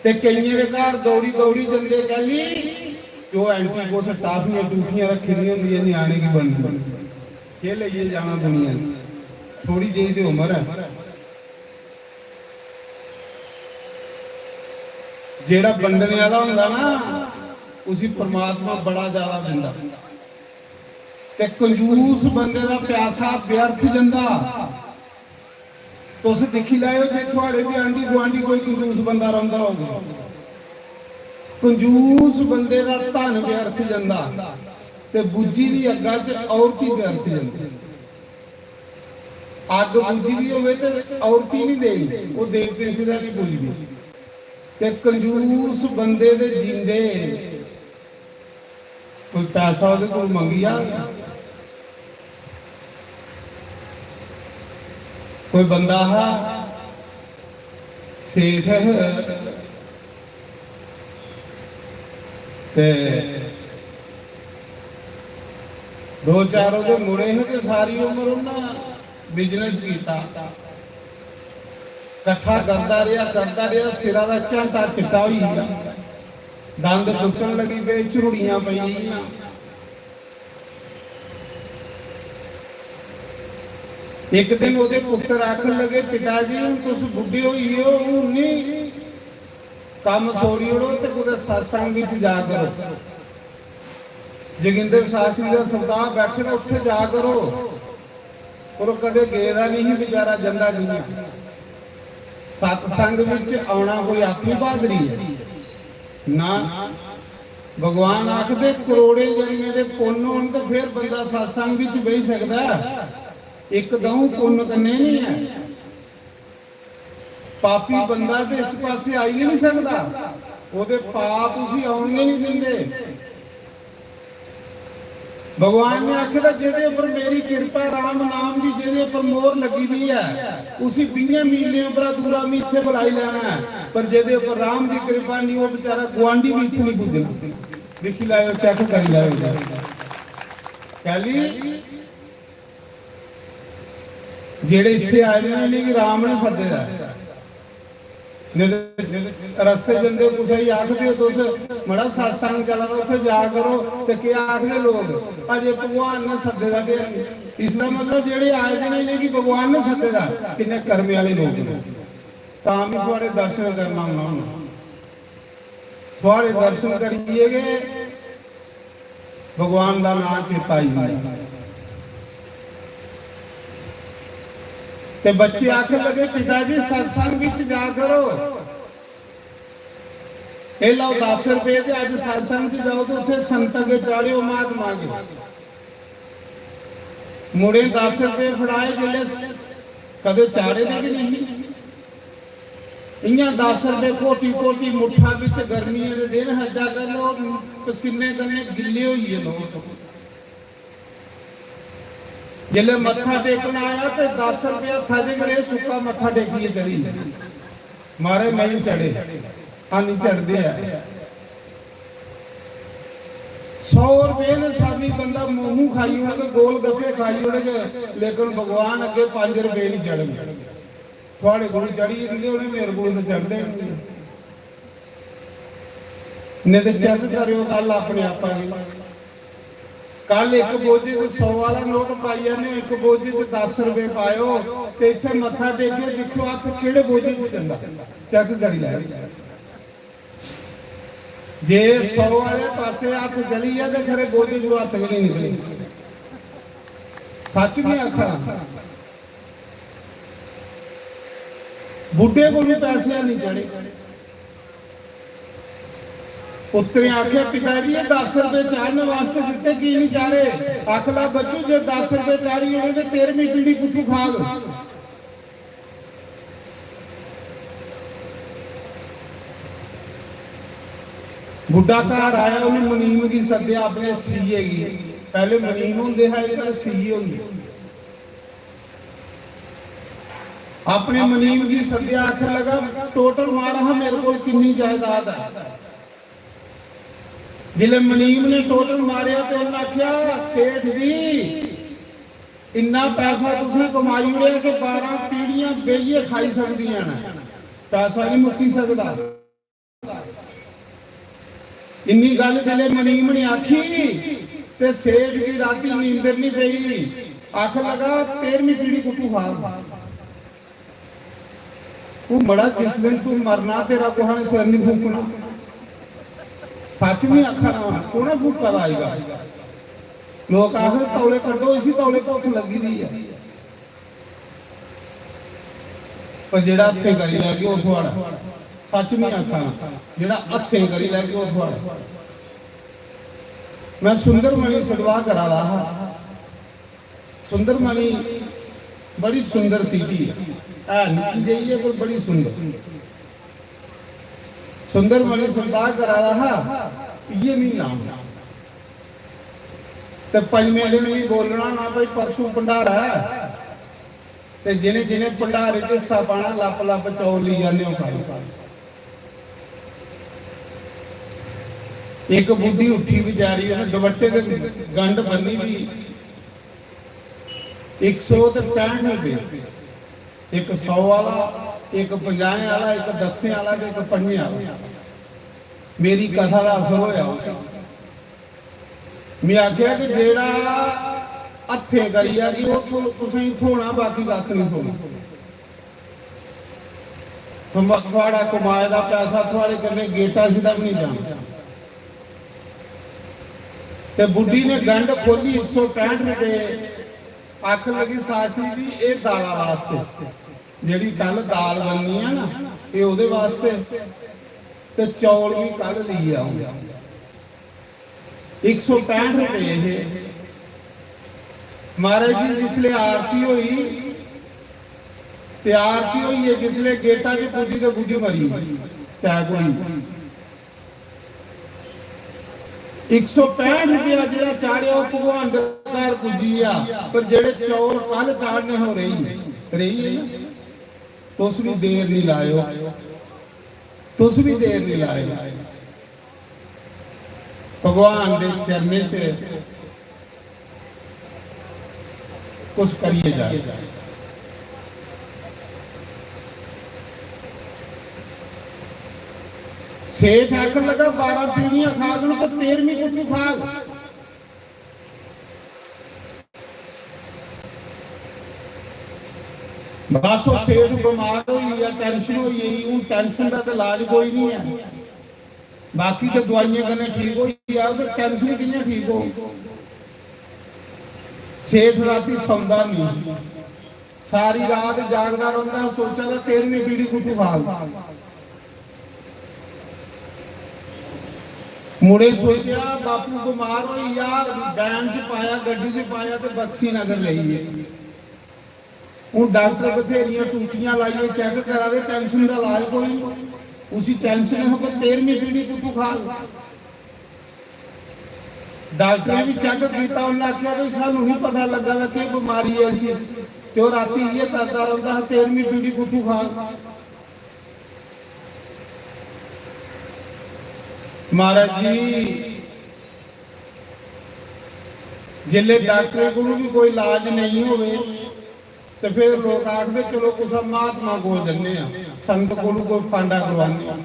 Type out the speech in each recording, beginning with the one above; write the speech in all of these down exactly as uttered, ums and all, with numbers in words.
ते केइयें दे घर दौड़ी दौड़ी जंदे कैली? जो एंटी कुछ टाफियां टूफियां रक्खी दियां होंदियां ञ्याणे गी बंडन। केह् लेइयै जाना दुनिया ने? थोड़ी जेही ते उम्र ऐ। जेह्ड़ा बंडने आह्ला होंदा ना, उसी परमात्मा बड़ा ज्यादा दिंदा। ते कंजूस बंदे दा प्यासा व्यर्थ जंदा। तुस दिक्खी लैओ, जे थुआड़े बी आंढी गुआंढी कोई कंजूस बंदा रौंह्दा होग, कंजूस बंदे दा धन व्यर्थ जंदा ते बुज्झी दी अग्गा च औरती व्यर्थ जंदी। अग्ग बुझदी होवे ते औरती नहीं देनी, वो देवते सिरा नहीं बुझदी। ते कंजूस बंदे दे जींदे कोई पैसा ओहदे कोल मंगी आ, कोई बंदा हा, सेठ हा, ते दो चार ओहदे मुड़े हे ते सारी उम्र उन्ना बिजनेस कीता। कट्ठा करदा रेहा, करदा रेहा, सिरा दा झंटा चिट्टा होई गेआ, दंद टुट्टन लगी पे, झुरड़ियां पेई गेइयां। इक दिन ओहदे पुत्तर आखन लगे, "पिता जी, हून तुस बुड्ढे होई गे ओ, हून नहीं कम्म छोड़ी ओड़ो ते कुतै सत्संग बिच जा करो। जोगिंदर शास्त्री दा सप्ताह बैठे दा, उत्थे जा करो।" पर ओह् कदें गेदा नहीं ही बेचारा, जंदा कि'यां? सत्संग बिच औना कोई अपनी बहादरी है? ना। भगवान आखदे, करोड़ें जन्में दे पुन्न होन ते फिर बंदा सत्संग बिच बेही सकदा ऐ, इक द'ऊं पुन्न कन्नै नहीं ऐ। पापी बंदा ते इस पासे आई गै नहीं सकदा, ओहदे पाप उसी औन गै नहीं दिंदे। भगवान ने आखे दा, "जेहदे उपर मेरी किरपा, राम नाम दी जेहदे उपर मोहर लगी दी ऐ, उसी बीहें मीलें उप्परा दूरा मी इत्थे बुलाई लैना ऐ, पर जेहदे उपर राम दी किरपा नहीं, ओह बेचारा गुआंढी भी इत्थे नहीं पुज्जना।" दिक्खी लैओ, चेक करी लैओ। कैली? जेड़े इत्थे आए दे ने, इ'नेंगी राम ने सद्दे दा ऐ। नेईं ते रस्ते जंदे कुसै गी आखदे ओ तुस, "मड़ा, सत्संग चला दा, उत्थे जा करो।" ते केह् आखदे लोग? "अजे भगवान ने सद्दे दा गै नेईं।" इसदा मतलब जेड़े आए दे ने, इ'नेंगी भगवान ने सद्दे दा। किन्ने कर्मे आह्ले लोग न। तां बी थुआड़े दर्शन करना औना उ'नें। थुआड़े दर्शन करियै गै भगवान दा नां चेता आई जंदा। ते बच्चे आखन लगे, "पिता जी, सत्संग बिच जा करो।" "एह् लैओ दस रपेऽ ते अज्ज सत्संग च जाओ ते उत्थे संत अग्गें चाढ़ेओ महात्मा गी।" मुड़े दस रपेऽ फड़ाए, जिसलै स-, कदें चाढ़े दे गै नेईं। इ'यां दस रपेऽ घोटी घोटी मुट्ठा बिच, गर्मियें दे दिन हज्जा करी लो, पसीने कन्नै गिल्ले होई गे लोक। जिसलै मत्था टेकन आया ते दस रपेऽ हत्था च गै रेह्, सुक्का मत्था टेकियै चली गेआ। "महाराज, नहीं चढ़े।" "हां, नहीं चढ़दे ऐ।" सौ रपेऽ दे सामी बंदा मोमू खाई ओड़ग, गोल गप्पे खाई ओड़ग, लेकिन भगवान अग्गें पंज रपेऽ नहीं चढ़न। थुआड़े कोल चढ़ी जंदे होने, मेरे कोल ते चढ़दे नहीं। नेईं ते चेक करेओ कल अपने आपा गी। कल इक बोझे च सौ आह्ला नोट पाई आने, इक बोझे च दस रपेऽ पाएओ, ते इत्थै मत्था टेकियै दिक्खेओ, हत्थ केह्ड़े बोझे च जंदा, चेक करी लैओ। जे सौ आह्ले पासै हत्थ चली गेआ ते खरे बोझे चों हत्थ गै निं निकले। सच्च गै आखा, बुड्ढे कोल बी पैसे हैनी चढ़े। पुत्तरें आखेआ, "पिता जी, एह् दस रपेऽ चाढ़ने वास्ते दित्ते, की निं चाढ़े?" आखला, "बच्चू, जे दस रपेऽ चाढ़ी ओड़े ते तेरहमीं पीढ़ी कुत्थूं खाग?" बुड्ढा घर आया, उन्हें मुनीम गी सद्देआ, अपने सीए गी। पैह्ले मुनीम होंदे हे, अज्जकल सीए होंदे। अपने मुनीम गी सद्देआ, आखन लगा, "टोटल मार हां, मेरे कोल किन्नी जायदाद ऐ।" जिसलै मुनीम ने टोटल मारेआ ते उन्नै आखेआ, "सेठ जी, इन्ना पैसा तुसें कमाई ओड़ेआ कि बारां पीढ़ियां बेहियै खाई सकदियां न, पैसा नहीं मुक्की सकदा।" इन्नी गल्ल जिसलै मनीम ने आखी ते सेठ गी रातीं नींदर निं पेई। आखन लगा, "तेरहवीं पीढ़ी कुत्थूं खाग? तू मड़ा, जिस दिन तू मरना, तेरा कुसै ने सिर निं फूकना।" सच्च बी आखा ना, कु'न फूका दा अजकल? लोक आखदे, "तौले कड्ढो इसी, तौले भुक्ख लग्गी दी ऐ।" पर जेह्ड़ा हत्थें करी लैगे, ओह् थुआढ़ा। सच्च निं आखा ना, जेह्ड़ा हत्थें करी लैगे, ओह् थुआढ़ा। मैं सुंदरमणि सदवा करा दा हा। सुंदरमणि बड़ी सुंदर सिटी ऐ, है निक्की जेही ऐ, पर बड़ी सुंदर। सुंदरमणि सदवा करा दा हा, इ'यै म्हीना। ते पंजमें दिन भी बोलना ना भाई, परसों भंडारा है, ते जिने जिने भंडारे च हिस्सा पाना, लप लप चौल ली जाने हो खाई। एक बुड्ढी उठी बेचारी, उन्हें दुपट्टे ते गंढ बन्नी दी, एक सौ ते पैंठ रुपये, एक सौ वाला, एक पजाहें वाला, एक दसें वाला ते एक पंजें वाला। मेरी कथा दा असर होया उसी। मैं आखेआ कि जेह्ड़ा हत्थें करी जा कि ओह् तु-, तुसेंगी थ्होना, बाकी कक्ख निं थ्होना। तुम-, थुआढ़ा कमाए दा पैसा थुआढ़े कन्नै गेटा सिद्धा बी निं जाना। ते बुड्ढी ने गंढ खोली, एक सौ पैंठ रुपये। आखन लगी, "साथी जी, एह् दाला वास्ते, जेह्ड़ी कल दाल बननी ऐ ना, एह् ओह्दे वास्ते, ते चौल बी कल लेई आओ।" एक सौ पैंठ रुपये हे। महाराज जी, जिसले आरती होई, ते आरती होइयै जिसले गेटा च पुज्जी ते बुड्ढी मरी, टैक होई। एक सौ पैंठ रुपया जेह्ड़ा चाढ़ेआ, ओह् भगवान दे घर पुज्जी गेआ, पर जेह्ड़े चौल कल चाढ़ने हे, ओह् रेही, रेही गे ना। तुस बी देर निं लाएओ, तुस बी देर निं लाएओ। भगवान दे चरणें च कुछ करियै जाए। सेठ आखन लगा, "बारां पीढ़ियां खागन, तो तेरहवीं कुत्थूं खाग?" बस, ओह् सेठ बमार होई गेआ, टैंशन होई गेई। हून टैंशन दा ते इलाज कोई निं ऐ। बाकी ते दवाइयें कन्नै ठीक होई जाग, पर टैंशन कि'यां ठीक होग? सेठ रातीं सौंदा निं, सारी रात जागदा रौंह्दा, सोचा दा, "तेरहवीं पीढ़ी कुत्थूं खाग?" मुड़े सोचेआ, बापू बमार होई गेआ, वैन च पाया, गड्डी च पाया ते बक्सी नगर लेई गे। हून डाक्टर बथेरियां टूटियां लाइयै चैक करा दे, टैंशन दा इलाज कोई निं। उसी टैंशन है, पर तेरहवीं पीढ़ी कुत्थूं खाग? डाक्टर ने बी चैक कीता, उन्नै आखेआ, "भाई, सानूं निं पता लग्गा दा केह् बमारी ऐ इसी।" ते ओह् रातीं इ'यै करदा रौंह्दा हा, "तेरहवीं पीढ़ी कुत्थूं खाग?" महाराज जी, जिसलै डाक्टरें कोलू बी कोई इलाज नेईं होवे, ते फिर लोक आखदे, "चलो, कुसै महात्मा कोल जन्ने आं, संत कोलू कोई फांडा करवाने आं।"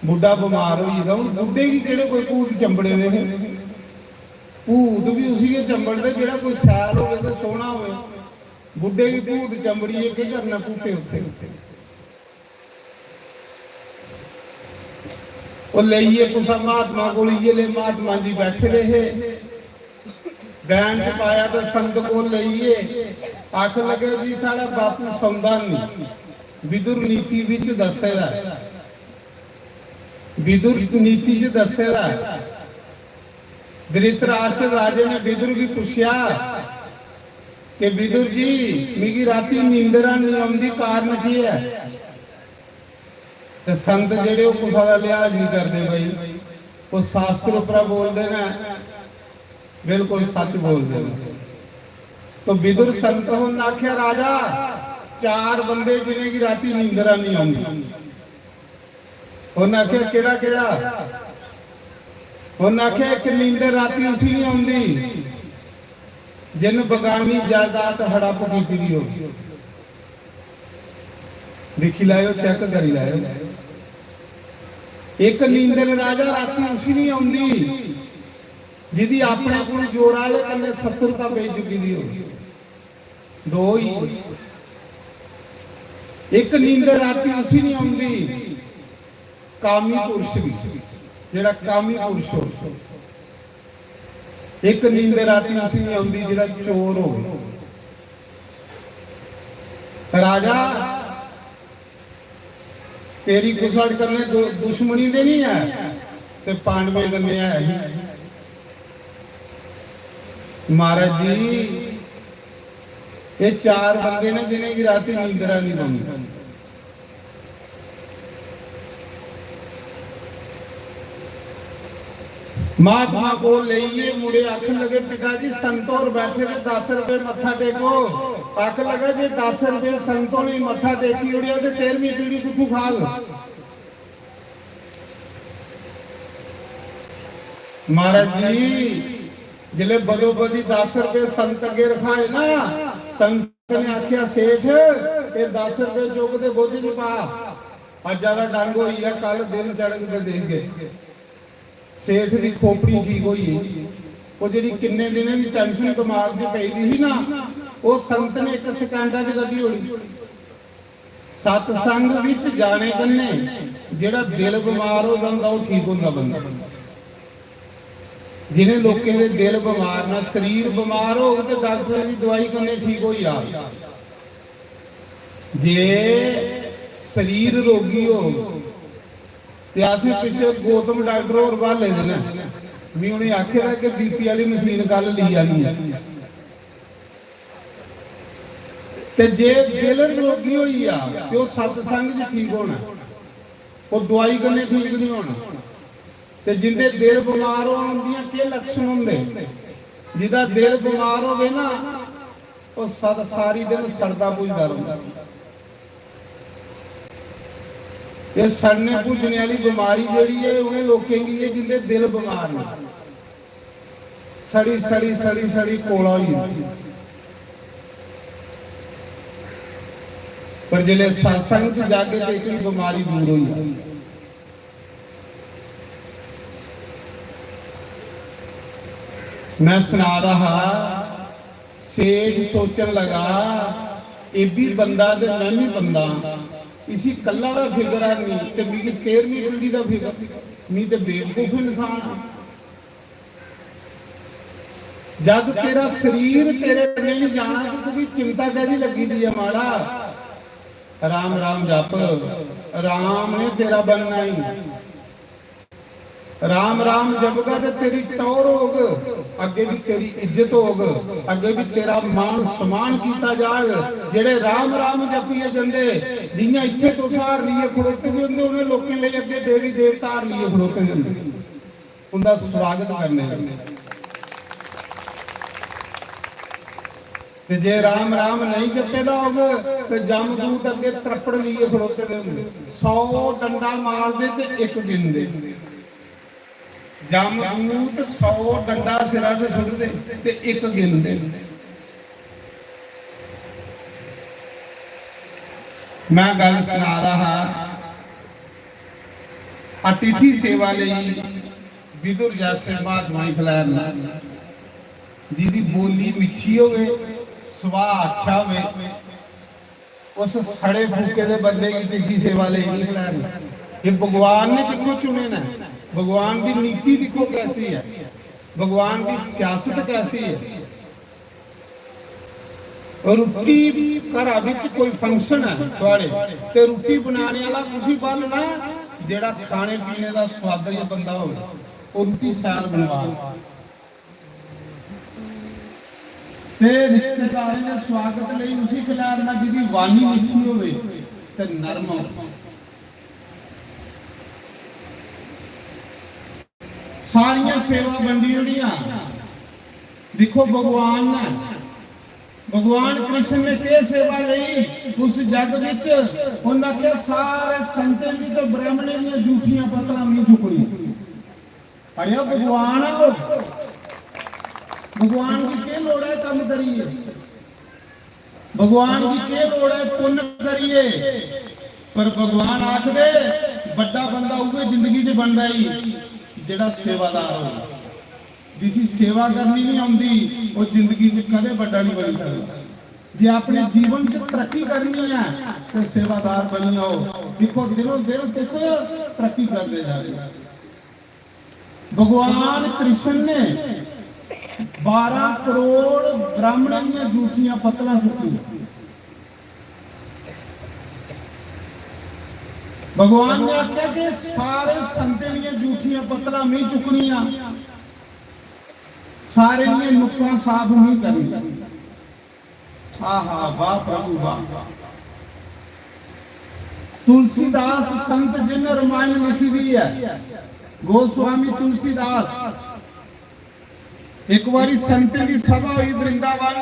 बुड्ढा बमार होई गेदा, हून बुड्ढे गी केह्ड़े कोई भूत चंबड़े दे हे? भूत बी उसी गै चंबड़दे जेह्ड़ा कोई सैल होवे ते सोह्ना होवे। बुड्ढे गी भूत चंबड़ियै केह् करना भूतें उत्थें? ओह् लेइयै कुसै महात्मा कोल, इ'यै ले महात्मा जी बैठे दे हे, वैन च पाया ते संत कोल लेइयै आखन लगे, "जी, साढ़ा बापू सौंदा निं, विदुर नीति बिच दस्से दा ऐ, विदुर नीति च दस्से दा ऐ।" धृतराष्ट्र राजे ने विदुर गी पुच्छेआ कि, "विदुर जी, मिगी रातीं नींदर निं औंदी, कारण केह् ऐ?" ते संत जेह्ड़े, ओह् कुसै दा लिहाज निं करदे भाई, ओह् शास्त्र उप्परा बोलदे न, बिल्कुल सच बोलदे न। तो विदुर संत होर ने आखेआ, "राजा, चार बंदे जिनेंगी रातीं नींदर निं औंदी।" उन्नै आखेआ, "केह्ड़ा, केह्ड़ा?" उन्नै आखेआ, "इक नींदर रातीं उसी निं औंदी जिन्न बगानी जायदाद हड़प कीती दी होग।" दिक्खी लैएओ, चैक करी लैएओ। इक नींदर राजा राती उसी नहीं आंदी, जिदी अपने कोल जोड़ा आह्ले कन्नै शत्रुता पेई चुकी दी हो। दो ही। इक नींदर राती उसी नहीं आंदी, कामी पुरुष गी, जेड़ा कामी पुरुष हो। इक नींदर राती उसी नहीं आंदी, जेड़ा चोर हो। राजा, तेरी कुसै कन्नै दु-, दुश्मनी ते नहीं है, ते पांडवें कन्नै है ही। महाराज जी, ये चार बंदे ने जिनेंगी राती नींदरा नहीं पौंदी। महात्मा को लेइए मुड़े आखन लगे, "पिता जी, संत होर बैठे ते दस रुपए मत्था टेको।" आखन लगा, "जे दस रुपए संत होरें गी मत्था टेकी ओड़ेआ ते तेरहवीं पीढ़ी कुत्थूं खाग?" महाराज जी, जिसले बदोबदी दस रुपए संत अगे रखाए ना, संत ने आख्या, "सेठ, ये दस रुपए चुक ते बोझ च पा, अज्जा दा डंग होई गेआ, कल दिन चढ़ग ते देखगे।" सेठ दी खोपड़ी ठीक होई गेई। ओह् जेह्ड़ी किन्ने दिनें दी tension दमाग च पेई दी ही ना, ओह् संत ने इक सैकंडा च कड्ढी ओड़ी। सत्संग विच जाने कन्नै जेह्ड़ा दिल बमार हो जांदा, ओह् ठीक होंदा बंदा। जिनें लोकें दे दिल बमार न, शरीर बमार होग ते डाक्टरें दी दवाई कन्नै ठीक होई जाग। जे शरीर रोगी होग ते असें पिच्छे गौतम डाक्टर होर ब्हाले दे न, में उ'नेंगी आखे दा कि BP आह्ली मशीन कल लेई आनी ऐ। ते जे दिल रोगी होई जा ते ओह् सत्संग च ठीक होना, ओह् दवाई कन्नै ठीक नहीं होना। ते जिंदे दिल बमार होन, उंदियां केह् लक्षण होंदे? जिदा दिल बमार होवे ना, ओह् सद-, सारी दिन सड़दा बुझदा रौंह्दा। एह् सड़ने भुज्जने आह्ली बमारी जेह्ड़ी ऐ, उ'नें लोकें गी ऐ जिंदे दिल बमार न। सड़ी, सड़ी, सड़ी, सड़ी कोला होई जंदी। पर जिसलै सत्संग च जागे ते एह्कड़ी बमारी दूर होई जाग। मैं सना दा हा, सेठ सोचन लगा, "एह् बी बंदा ते मैं बी बंदा, इसी कल्ला दा फिकर है नहीं ते मिगी तेरहवीं पीढ़ी दा फिकर, मी ते बेवकूफ इंसान आं।" जद तेरा शरीर तेरे कन्नै नहीं जाना, तो तुगी चिंता कैदी लगी दी है, माड़ा? राम राम जप, राम ने तेरा बनना ही। राम राम जपगा ते तेरी टौर होग, अग्गे भी तेरी इज्जत होग, अग्गे भी तेरा मान सम्मान कीता जाग। जेड़े राम राम जपियै जंदे, जियां इत्थे तुस हार लेइयै खड़ोते दे होंदे, उ'नें लोकें लेई अग्गे देवी देवता हार लेइयै खड़ोते दे होंदे। उंदा स्वागत करने। ते जे राम राम नहीं जपे दा होग, ते जमदूत अग्गे त्रप्पड़ लेइयै खड़ोते दे होंदे। सौ डंडा मारदे ते इक गिनदे। जमदूत सौ डंडा सिरा ते सुट्टदे ते इक गिनदे। मैं गल्ल सना दा हा, अतिथि सेवा लेई विदुर जैसे महात्मा गी खलैरना, जिदी बोली मिट्ठी होवे, सुभाऽ अच्छा होवे, उस सड़े फूके दे बंदे गी अतिथि सेवा लेई नहीं खलैरना। ये भगवान ने दिक्खो चुने न, भगवान की नीति दिक्खो कैसी है, भगवान की सियासत कैसी है। रुट्टी, घरा बिच कोई function है थुआड़े, ते रुट्टी बनाने आह्ला कुसी बल्ल ना, जेह्ड़ा खाने पीने दा सुआदज बंदा होवे, ओह् रुट्टी शैल बनवा। ते रिश्तेदारें दे स्वागत लेई उसी खलैरना, जिदी वाणी मिट्ठी होवे ते नरम होवे। सारियां सेवा बंडी ओड़ियां। दिक्खो, भगवान ने, भगवान कृष्ण ने केह् सेवा लेई उस जग विच? उन्हें आखेआ, "सारे संतें दी ते ब्राह्मणें दियां जूठियां पत्तलां मिगी चुकनी।" अड़ेओ, भगवान आओ, भगवान की केह् लोड़ ऐ कम्म करिए? भगवान की केह् लोड़ ऐ पुन्न करिए? पर भगवान आखदे, बड्डा बंदा उ'ऐ जिंदगी च बनदा ई जेह्ड़ा सेवादार होऐ। जिसी सेवा करनी नहीं आंदी, ओह् जिंदगी च कदें बड्डा नहीं बनी सकदा। जे अपने जीवन च तरक्की करनी है, तो सेवादार बनी जाओ। दिक्खो, दिनों दिन तुस तरक्की करदे जा रहे हो। भगवान कृष्ण ने बारह करोड़ ब्राह्मणें दियां जूठियां पत्तलां चुक्कियां। भगवान ने आख्या कि सारे संतें दियां जूठियां पत्तलां में चुकनियां, सारे दियां नुक्कां साफ में करनियां। आहा, वाह प्रभु वाह। तुलसीदास संत जिन रामायण लिखी दी है, गोस्वामी तुलसीदास। एक बारी संत दी सभा हुई वृंदावन,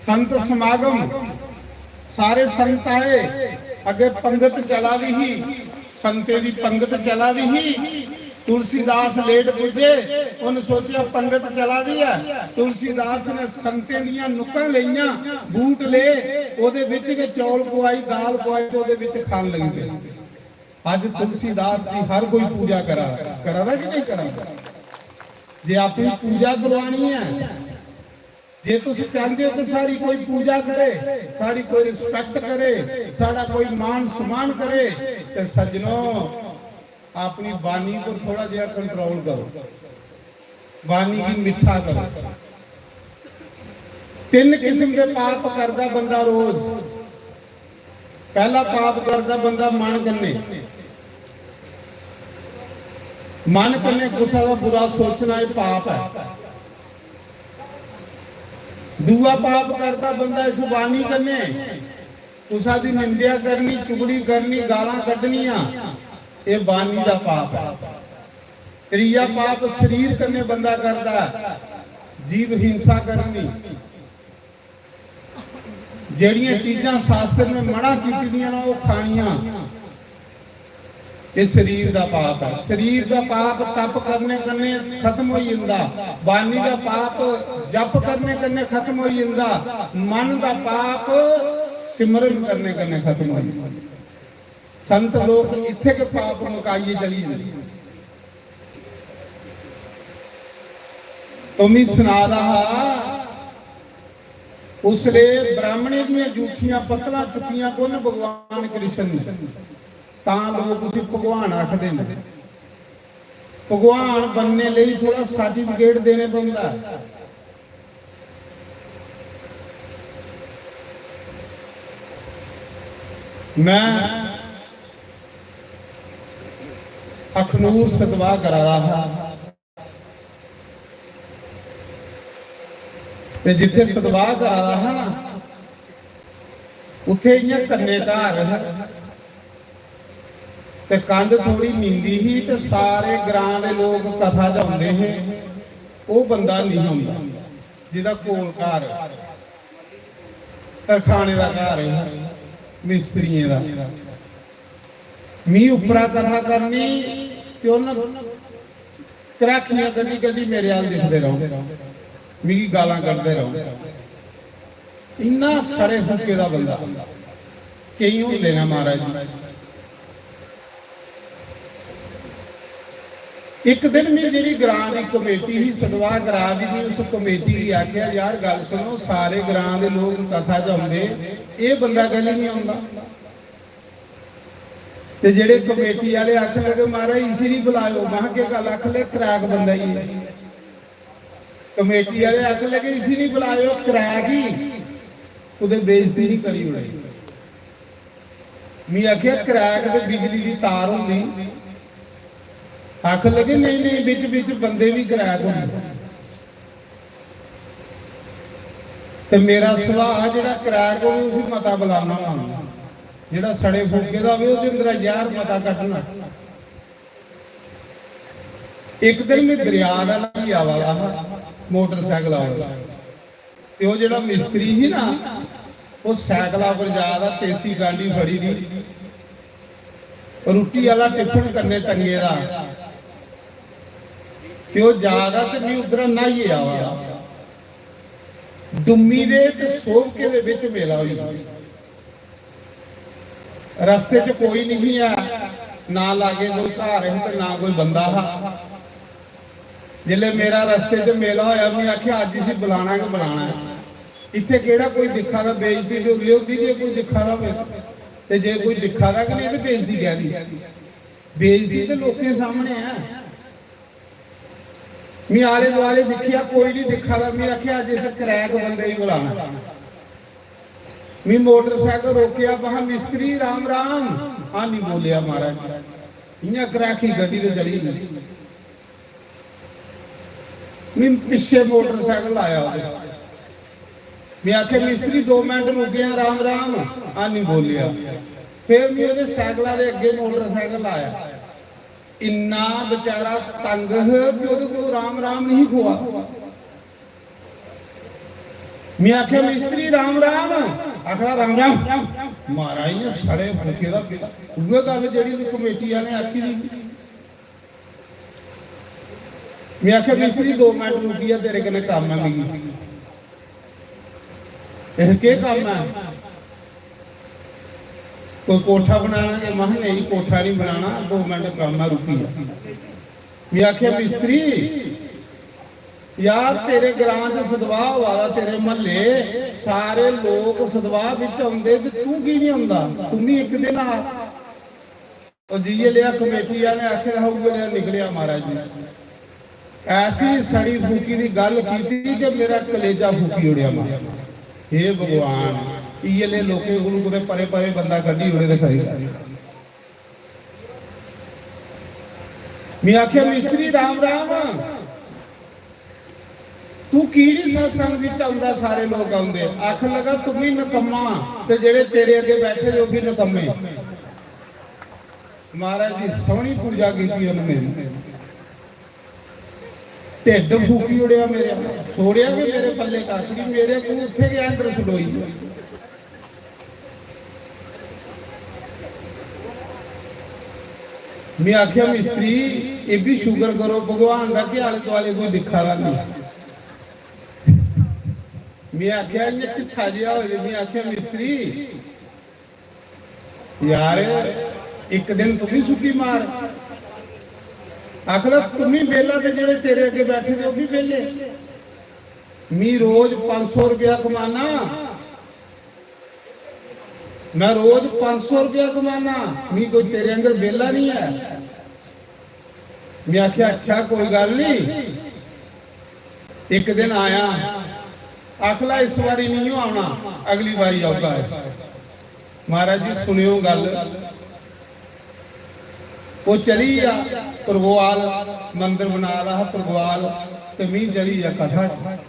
संत समागम, सारे संत आए, अगे पंगत चला दी ही, संते दी पंगत चला दी ही। तुलसीदास लेट पुज्जे, उन सोचेआ पंगत चला दी है। तुलसीदास ने संतें दियां नुक्कां लेइयां, बूट ले, ओदे विच गै चौल पुआई, दाल पुआई ते ओदे विच खान लगी पे। अज तुलसीदास दी हर कोई पूजा करा, करा दा कि नहीं करा दा? जे अपनी पूजा करवानी है, जे तुस चाहते हो कि साड़ी कोई पूजा करे, साड़ी कोई रिस्पेक्ट करे, साड़ा कोई मान सम्मान करे, ते सज्जनो, अपनी बानी को थोड़ा जिहा कंट्रोल करो, बानी की मिठा करो। तीन किस्म के पाप करदा बंदा रोज। पहला पाप करदा बंदा मन कन्ने, मन कन्ने कुसै दा बुरा सोचना, एह् पाप है। दूआ पाप करदा बंदा इस बानी कन्ने, कुसा दी निंदेआ करनी, चुगली करनी, गालां कड्ढनियां, एह् बानी दा पाप ऐ। त्रीया पाप शरीर कन्नै बंदा करदा ऐ, जीव हिंसा करनी, जेह्ड़ियां चीजां शास्त्र ने मना कीती दियां ना, ओह् खानियां। एह् शरीर दा पाप ऐ। शरीर दा पाप तप करने कन्नै खत्म होई जंदा, बाणी दा पाप जप करने कन्नै खत्म होई जंदा, मन दा पाप सिमरन करने कन्नै खत्म होई जंदा। संत लोक इत्थे गै पाप मुकाइयै चली जंदे। तो मी सना दा हा, उसले ब्राह्मणे दियां जूठियां पत्तलां चुक्कियां कु'न? भगवान कृष्ण ने। तां लोक उसी भगवान आखदे न। भगवान बनने लेई थोड़ा सर्टिफिकेट देने पौंदा। मैं अखनूर सतवाह करा दा हा, ते जित्थे सतवाह करा दा हा ना, उत्थे इ'यां कन्ने घर हा, ते कंध थोड़ी नींदी ही, ते सारे ग्रां दे लोक कथा च औंदे हे। ओह् बंदा नहीं औंदा, जेह्दा कोल घर, तरखाने दा घर हा, मिस्त्रियें दा। मी उप्परा कथा करनी ते उन्न कराखियां कड्ढी कड्ढी मेरे अल दिखदे रौह्न, मिगी गालां कड्ढदे रौह्न। इन्ना सड़े फूके दा बंदा केईं होंदे न महाराज जी। इक दिन में जेह्ड़ी ग्रां दी कमेटी ही, सतवाह ग्रां दी, में उस कमेटी गी आखेआ, "यार, गल्ल सुनो, सारे ग्रां दे लोक कथा च औंदे, एह् बंदा कैल्ली निं औंदा?" ते जेह्ड़े कमेटी आह्ले आखन लगे, "महाराज, इसी निं बुलाएओ।" महां, "केह् गल्ल?" आखन लगे, "क्रैक बंदा ही है।" कमेटी आह्ले आखन लगे, "इसी निं बुलाएओ, क्रैक ही, कुतै बेइज्जती निं करी ओड़े।" मी आखेआ, "क्रैक ते बिजली दी तार होंदी।" आखन लगे, "नेईं, नेईं, बिच बिच बंदे बी क्रैक होंदे।" ते मेरा सुभाऽ जेह्ड़ा क्रैक होवे, उसी मता बुलाना होना। जेह्ड़ा सड़े फूके दा होवे, ओह्दे अंदरा जैह्र मता कड्ढना। इक दिन में दरेआ दा लंघी आवा दा हा, मोटरसाइकल आवा दा। ते ओह् जेह्ड़ा मिस्त्री ही ना, ओह् साइकला पर जा दा, तेसी गांडी फड़ी दी, रुट्टी आह्ला टिफन कन्नै टंगे दा। ते ओह् जा दा ते में उद्धरा न्हाइयै आवा दा। डुम्मी दे ते सोभके दे बिच मेला होई गेआ। रस्ते च कोई नहीं ऐ, ना लागे कोई घर है ते ना कोई बंदा हा। जिसलै मेरा रस्ते च मेला होया, मैं आखेआ, "अज्ज इसी बुलाना गै बुलाना है।" इत्थै केह्ड़ा कोई दिक्खा दा? बेइज्जती ते उसलै होंदी जे कोई दिक्खा दा होवे, ते जे कोई दिक्खा दा गै नहीं ते बेइज्जती कैह्दी? बेइज्जती ते लोकें सामने ऐ। मैं आले दुआले दिक्खेआ, कोई नहीं दिक्खा दा। मैं आखेआ, "अज्ज इस क्रैक बंदे गी बुलाना।" मैं मोटरसाइकिल रोकेआ, महा, "मिस्त्री, राम राम।" हां, नहीं बोलेआ महाराज, इयां क्रैकी गड्डी ते चली गेई। मैं पिच्छे मोटरसाइकिल आया ओह्दे। मैं आखेआ, "मिस्त्री, दो मिनट रुकेआ, राम राम।" हां, नहीं बोलेआ। फिर मैं ओह्दे साइकिला दे अग्गे मोटरसाइकिल आया। इन्ना बेचारा तंग ह कि ओह्दे कोल राम राम नहीं खुआ। मैं आखेआ, "मिस्त्री, राम राम।" आखदा, "राम राम।" महाराज ने सड़े फूके दा, उ'ऐ गल्ल जेह्ड़ी कमेटी आह्लें आखी दी। मैं आखेआ, "मिस्त्री, दो मिनट रुकी जा, तेरे कन्नै कम्म ऐ मिगी।" "एह् केह् कम्म ऐ? कोई कोठा बनाना?" जे महा, "नहीं, कोठा नहीं बनाना, दो मिनट कम्म ऐ, रुकी जा।" मैं आखेआ, "मिस्त्री, यार, तेरे ग्रां च सदवाह होआ दा, तेरे म्हल्ले सारे लोक सदवाह बिच औंदे ते तू की नहीं औंदा? तू भी इक दिन आ।" और जि'यै लेआ कमेटी आह्लें आखे दा हा, उ'ऐ लेआ निकलेआ महाराज जी। ऐसी सड़ी फूकी दी गल्ल कीती कि मेरा कलेजा फूकी ओड़ेआ महाराज। हे भगवान, इ'यै लेह लोकें कोलू कुतै परे परे बंदा कड्ढी ओड़े ते खरी गल्ल। मैं आखेआ, "मिस्त्री, राम राम, तू की नहीं सत्संग च औंदा? सारे लोक औंदे।" आखन लगा, "तू भी नकम्मा, ते जेह्ड़े तेरे अग्गे बैठे दे, ओह् भी नकम्मे।" महाराज जी, सोहनी पूजा कीती उन्हें मेरी। ढिड्ड फूकी ओड़ेआ मेरे, छोड़ेआ गै मेरे पल्ले कक्ख नहीं, मेरे को उत्थे गै एंडर छडोई। मैं आखेआ, "मिस्त्री, एह् भी शुक्र करो भगवान दा कि आले दुआले कोई दिक्खा दा नहीं।" मैं आखेआ, "इ'यां चिट्ठा जेहा होए।" मैं आखेआ, "मिस्त्री, यार, इक दिन तू भी छुट्टी मार।" आखदा, "तू भी बेह्ला ते जेह्ड़े तेरे अग्गे बैठे दे, ओह् भी बेह्ले।" मी रोज पंज सौ रपेआ कमाना, मैं रोज पंज सौ रपेआ कमाना, मी कोई तेरे आंगर बेह्ला नहीं है। मैं आखेआ, "अच्छा, कोई गल्ल नहीं।" इक दिन आया, आखला, "इस बारी नहीं औना, अगली बारी औगा।" महाराज जी, सुनियो गल्ल। ओह् चली गेआ परगोआल, मंदर बना दा हा परगोआल, ते मी चली गेआ कथा च।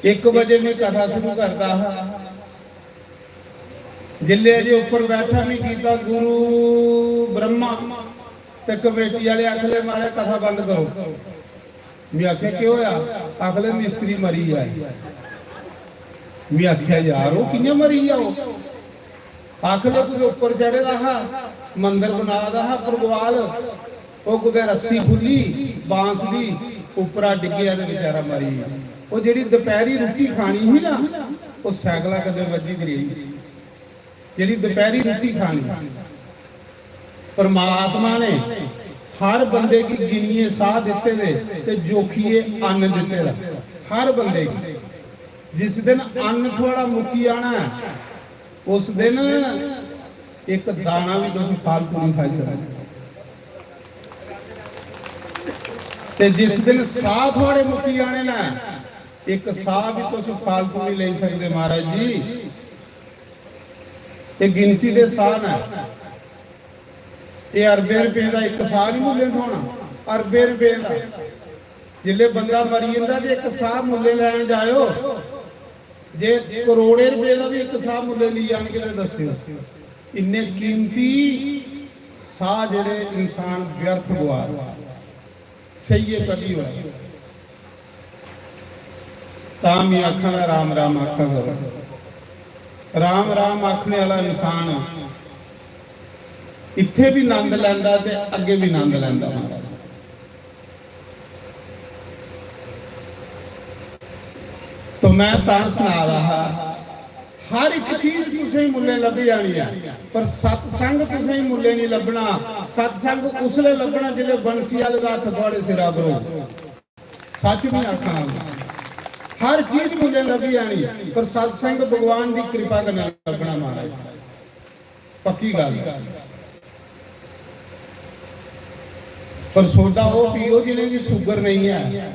इक बजे में कथा शुरू करदा हा। जिल्ले अजे उप्पर बैठा, मी कीता गुरु ब्रह्मा, ते कमेटी आह्ले आखले, "महाराज, कथा बंद करो।" में आखेआ, "केह् होआ?" आखले, "मिस्त्री मरी गेआ।" में आखेआ, "यार, ओह् कि'यां मरी गेआ ओह्?" आखले, "कुतै उप्पर चढ़े दा हा, मंदर बना दा हा परगोआल, ओह् कुतै रस्सी खु'ल्ली बांस दी, उप्परा डिग्गेआ ते बेचारा मरी गेआ।" ओह् जेह्ड़ी दपैह्री रुट्टी खानी ही ना, ओह् सैकला कन्नै बज्झी दी रेही। जेह्ड़ी दपैह्री रुट्टी खानी, परमात्मा ने हर बंदे गी गिनियै साह् दित्ते दे ते जोखियै अन्न दित्ते दा, हर बंदे गी। जिस दिन अन्न थुआढ़ा मुक्की जाना ऐ, उस दिन इक दाना बी तुस फालतू नहीं खाई सकदे। ते जिस दिन साह् थुआढ़े मुक्की जाने न, इक साह् बी तुस फालतू नहीं लेई सकदे, महाराज जी। एह् गिनती दे साह् न। एह् अरबें रपें दा इक साह् नहीं मुल्लें थ्होना, अरबें रपें दा। जिसलै बंदा मरी जंदा ते इक साह् मुल्लें लैन जाएओ, जे करोड़ें रपें दा बी इक साह् मुल्लें लेई जान के ते दस्सेओ। इन्ने कीमती साह् जेह्ड़े इंसान व्यर्थ गवा दा। सेइयै कड्ढी ओड़े। तां में आखां दा राम राम आखा करो। राम राम आखने आह्ला इंसान इत्थै बी नंद लैंदा ते अग्गें बी नंद लैंदा महाराज। तो मैं तां सना दा हा हर इक चीज तुसेंगी मुल्लें लब्भी जानी ऐ, पर सत्संग तुसेंगी मुल्लें नहीं लब्भना। सत्संग उसलै लब्भना जिसलै बंसी आह्ले दा हत्थ थुआढ़े सिरा पर होग। सच नहीं आखना, हर चीज मुल्लें लब्भी जानी, पर सत्संग भगवान दी कृपा कन्नै लब्भना महाराज, पक्की गल्ल। पर सोडा ओह् पियो जिनेंगी शुगर नहीं है,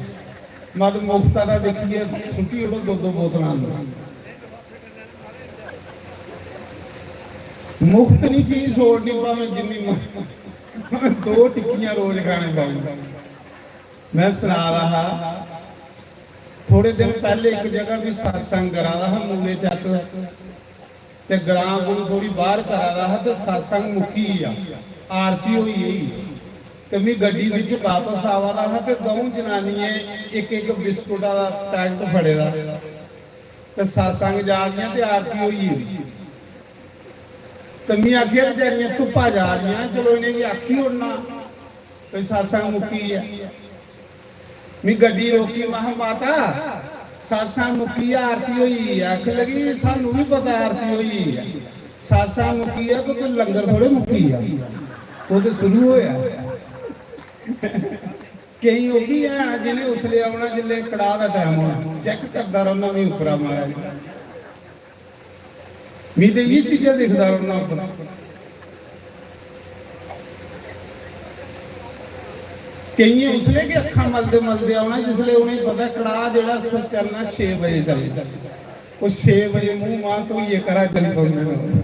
मत मुफ्ता दा दिक्खियै सुट्टी ओड़ो दो दो बोतलां अंदर। मुफ्त नहीं चीज छोड़नी, भावें जिन्नी म-, भावें दो टिक्कियां रोज खाने पौन। मैं सना रहा हा, थोड़े दिन पहले एक जगह भी सत्संग करा रहा हा मूले चक्क, ते ग्रां कोल थोड़ी बाहर करा रहा हा, ते सत्संग मुक्की गेआ, आरती होई गेई। ते मैं गड्डी विच वापस आवा रहा हा, ते दऊं जनानियें इक इक बिस्कुटा दा पैकेट फड़े दा, ते सत्संग जा दियां ते आरती होई गेई। ते मैं आखेआ, "बेचारियां धुप्पा जा दियां, चलो इ'नेंगी आखी ओड़ना।" कोई सत्संग मुक्की गेआ। मी गड्डी रोकी, महा, "माता, सत्संग मुक्की गेआ, आरती होई गेई ऐ।" आखन लगी, "सानू भी पता आरती होई गेई ऐ, सत्संग मुक्की गेआ, पर कोई लंगर थोड़े मुक्की गेआ, ओह् ते शुरू होया।" केईं ओह् भी हैन जि'नें उसलै औना जिसलै कड़ाह दा टैम होना, चैक करदा रौह्ना मी उप्परा महाराज। मी ते इ'यै चीजां दिखदा रौह्ना उप्पर। केइयें उसलै गै अक्खां मलदे मलदे औना जिसलै उ'नेंगी पता कड़ाह जेह्ड़ा उप्पर चलना छे बजे चलना। ओह् छे बजे मूंह मांह धोइयै घरा चली पौंदे न।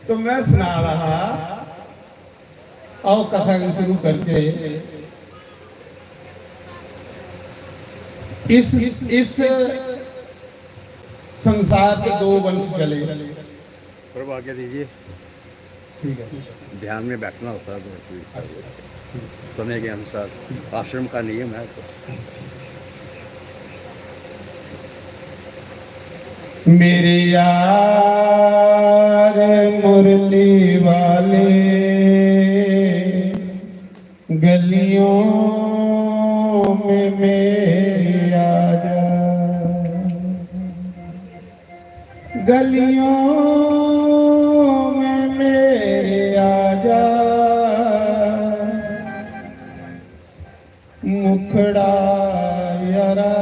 तो मैं सना रहा हा, आओ कथा गी शुरू करचे। इस इस संसार के दो वंश चले। प्रभु आज्ञा दीजिए। ठीक है। ध्यान में बैठना होता है तो फिर समय के अनुसार। आश्रम का नियम है तो। मेरे यार मुरली वाले, गलियों में मेरी आजा, गलियों में मेरी आजा, मुखड़ा यारा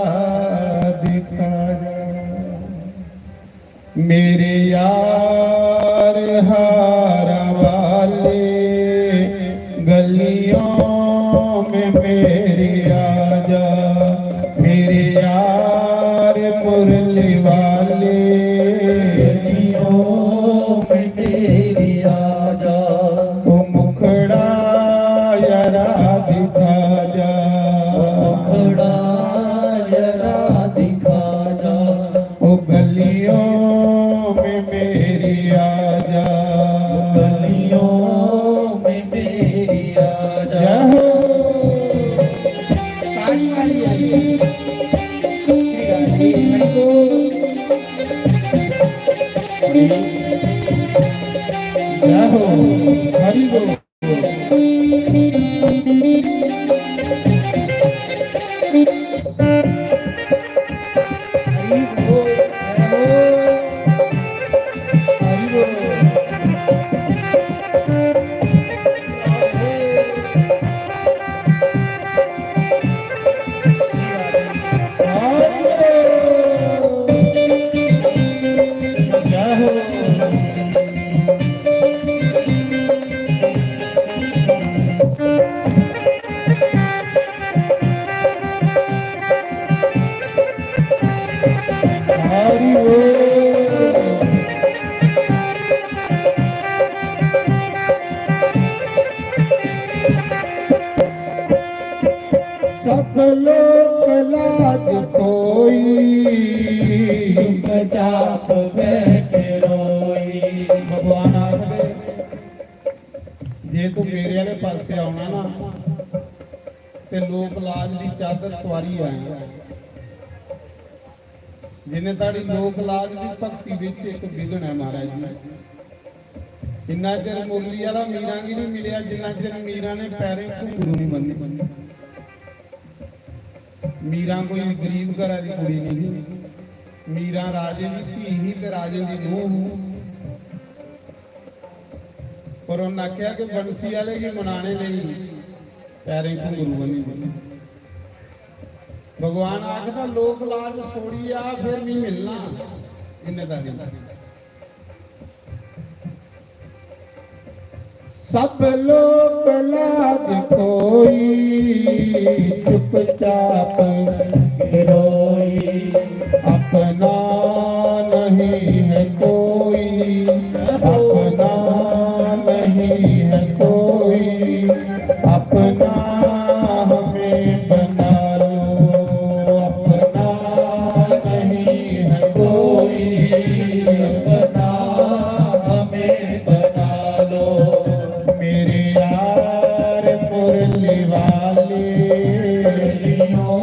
दिखा जा। मेरे यार हारा वाले, गलियों में मेरी आजा। मेरे यार मुरली वाले, गलियों में मेरी आजा। ओ मुखड़ा यारा दिखा जा। ओ मुखड़ा यारा दिखा जा। ओ गलियों में मेरी आजा। गलियों में मेरी आजा। जय हो। ताली मारिए। श्री हरि बोल। जय हो। हरि बोल। सब लोक लाज कोई, चुपचाप बैठ रोई। भगवान आखदे, "जे तू मेरे आह्ले पासे औना ना, ते लोक लाज दी चादर तुआरी आयां।" जिन्ने धड़ी लोक लाज दी भक्ति बिच इक विघ्न ऐ महाराज जी, इन्ना चिर मुरली आह्ला मीरां गी नहीं मिलेआ, जिन्ना चिर मीरां ने पैरें घुंघरू नहीं बन्ने। मीरां कोई गरीब घरा दी कुड़ी नहीं ही, मीरा राजे दी धी ही ते राजे दी नूंह ही। पर उन्नै आखेआ कि बंसी आह्ले गी मनाने लेई पैरें घुंघरू बन्नी दे। भगवान आखदा, "लोक लाज छोड़ी आ, फिर मी मिलना।" इन्ने दा नहीं। सब लोक लाज खोई, चुपचाप रोई। अपना नहीं है कोई, अपना नहीं है कोई, अपना हमें बना लो। अपना नहीं है कोई, अपना हमें बना लो। मेरे यार मुरली वाले, गलियों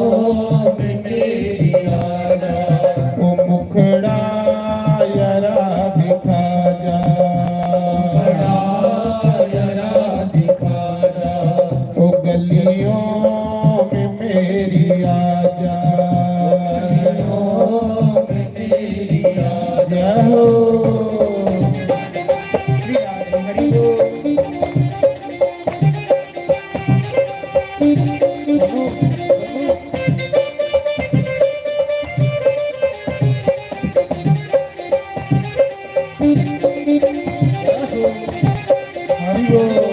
में मेरी आजा। ओ मुखड़ा यारा दिखा जा। मुखड़ा यारा दिखा जा। ओ गलियों में मेरी आजा। गलियों में मेरी आजा। जय हो। हरि बोल।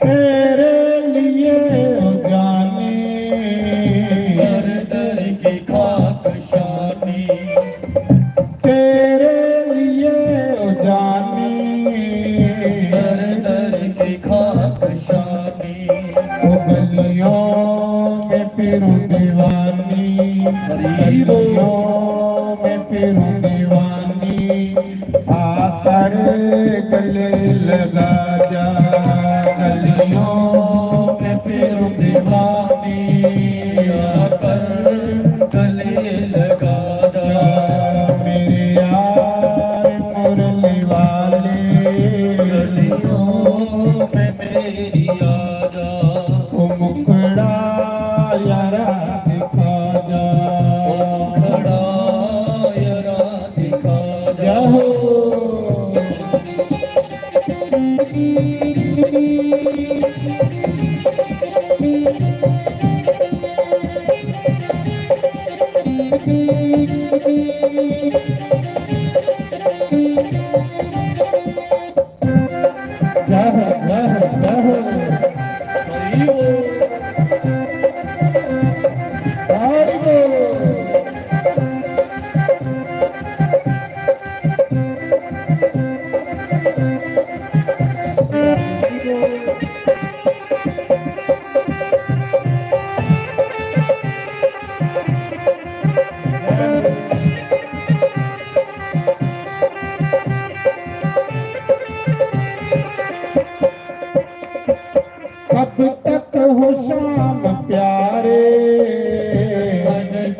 तेरे लिए ओ जानी, दर दर की खाक शानी। तेरे लिए ओ जानी, दर दर की खाक शानी। ओ गलियों में फिरूं दीवानी, हरी बोल। गलियों में फिरूं दीवानी। आकर गले लगा जा, गलियों में फिरूं दीवानी। आकर गले लगा जा। मेरे यार मुरली वाले, गलियों में मेरी आजा। ओ मुखड़ा यारा दिखा जा। ओ मुखड़ा यारा दिखा जा। जय हो। जय हो, जय हो, जय हो। हरि बोल। हरि बोल। कब तक हो शाम प्यारे, कब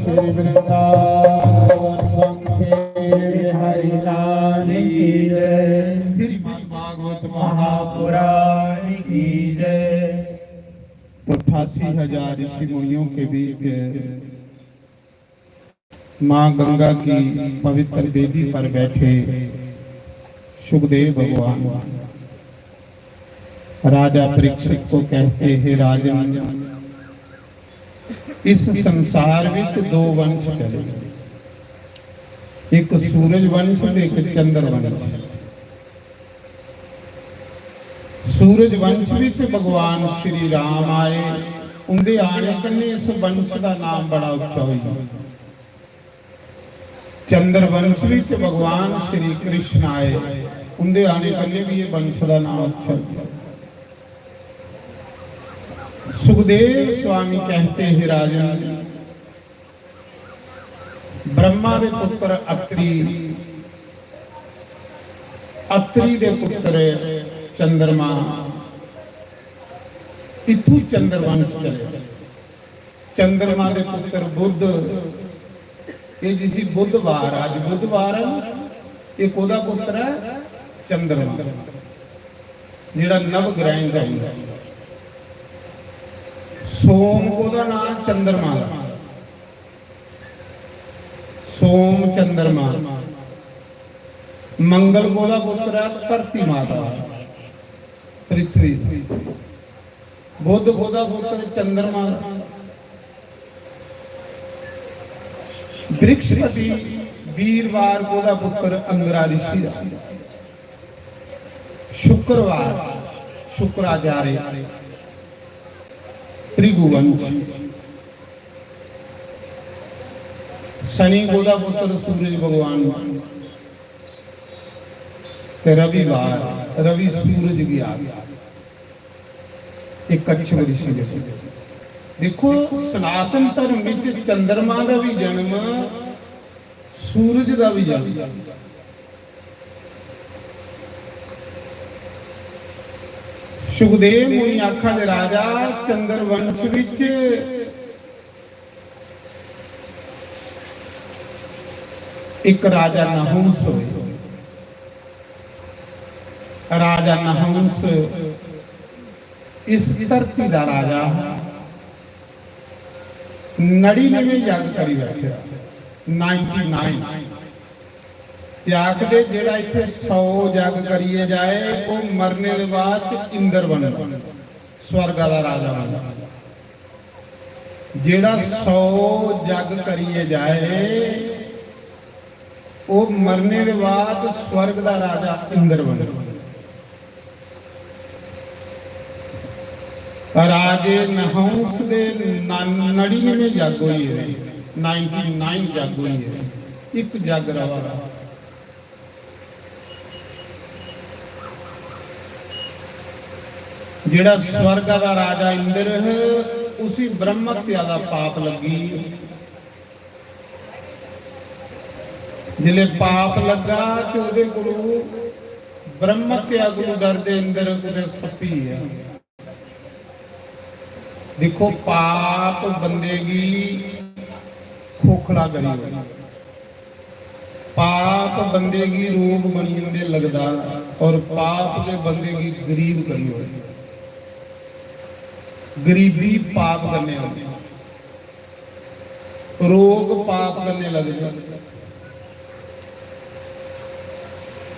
श्री वृंदावन श्री हरि लाल की जय। श्रीमद् भागवत महापुराण की जय। तो अट्ठासी हजार ऋषि मुनियों के बीच माँ गंगा की पवित्र वेदी पर बैठे सुखदेव भगवान राजा परीक्षित को कहते, हे राजन, इस संसार विच दो वंश चले, एक सूरज वंश ते एक चंद्र वंश। सूरज वंश विच भगवान श्री राम आए, उंदे आने कन्नै इस वंश दा नाम बड़ा उच्चा होई गेआ। चंद्र वंश विच भगवान श्री कृष्ण आए, उंदे आने कन्नै भी ये वंश दा नाम उच्चा होई गेआ। सुखदेव स्वामी कहते हैं, राजन, ब्रह्मा दे पुत्र अत्रि, अत्रि दे पुत्र चंद्रमा, इत्थू चंद्रवंश चले। चंद्रमा दे पुत्र बुध, ये जिसी बुधवार, अज बुधवार है ना, ये कोदा पुत्र है? चंद्रमा, जेड़ा नव ग्रह का ही है। सोम कोदा नाम? चंद्रमा दा। सोम चंद्रमा। मंगल कोदा पुत्र है? धरती माता, पृथ्वी। बुध कोदा पुत्र? चंद्रमा। बृहस्पति वीरवार कोदा पुत्र? अंगरा ऋषि दा। शुक्रवार शुक्राचार्य, भृगुवंश। शनि कोदा पुत्र? सूरज भगवान। ते रविवार, रवि सूरज की आग। एक अच्छे ऋषि ने। देखो, सनातन धर्म विच चंद्रमा दा भी जन्म, सूरज दा भी जन्म। सुखदेव मुनि आखा दे, राजा, चंद्रवंश विच एक राजा नहुंस होए। राजा नहुंस इस धरती दा राजा हा। नड़िनवे जग करी बैठे, नाइंटी नाइन। ते आखदे, जेड़ा इत्थे सौ जग करिए जाए, ओह मरने दे बाद च इंद्र बनदा, स्वर्ग आला राजा बनदा। जेड़ा सौ जग करिए जाए, ओह मरने दे बाद स्वर्ग दा राजा इंद्र बनदा। राजे नहुंस दे न-, नड़िनवे जग होई गेदे, नाइंटी नाइन जग होई गेदे, इक जग रवा दा। जेड़ा स्वर्ग दा राजा इंद्र है, उसी ब्रह्म हत्या दा पाप लग्गी। जिसले पाप लग्गा ते ओहदे कोलू, ब्रह्म हत्या कोलू डरदे इंद्र कुतै सप्पी गेआ। दिक्खो, पाप बंदे गी खोखला करी ओड़दा, पाप बंदे गी रोग बनी जंदे लगदा, और पाप दे बंदे गी गरीब करी ओड़दा। गरीबी पाप कन्नै आंदी, रोग पाप कन्नै लगदे।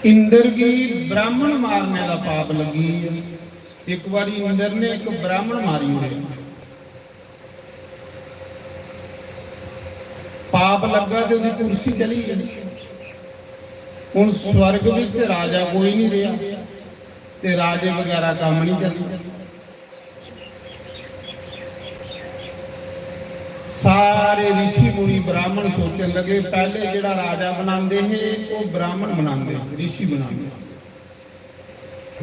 इंद्र गी ब्राह्मण मारने दा पाप लग्गी। एक बारी इंद्र ने एक ब्राह्मण मारी ओड़ेआ। पाप लग्गा ते ओहदी कुर्सी चली गेई। हुन स्वर्ग विच राजा कोई नहीं रेहा ते राजे बगैरा कम्म नहीं चलना। सारे ऋषि मुनि ब्राह्मण सोचन लगे, पहले जेड़ा राजा बनांदे हे, ओह ब्राह्मण बनांदे हे, ऋषि बनांदे।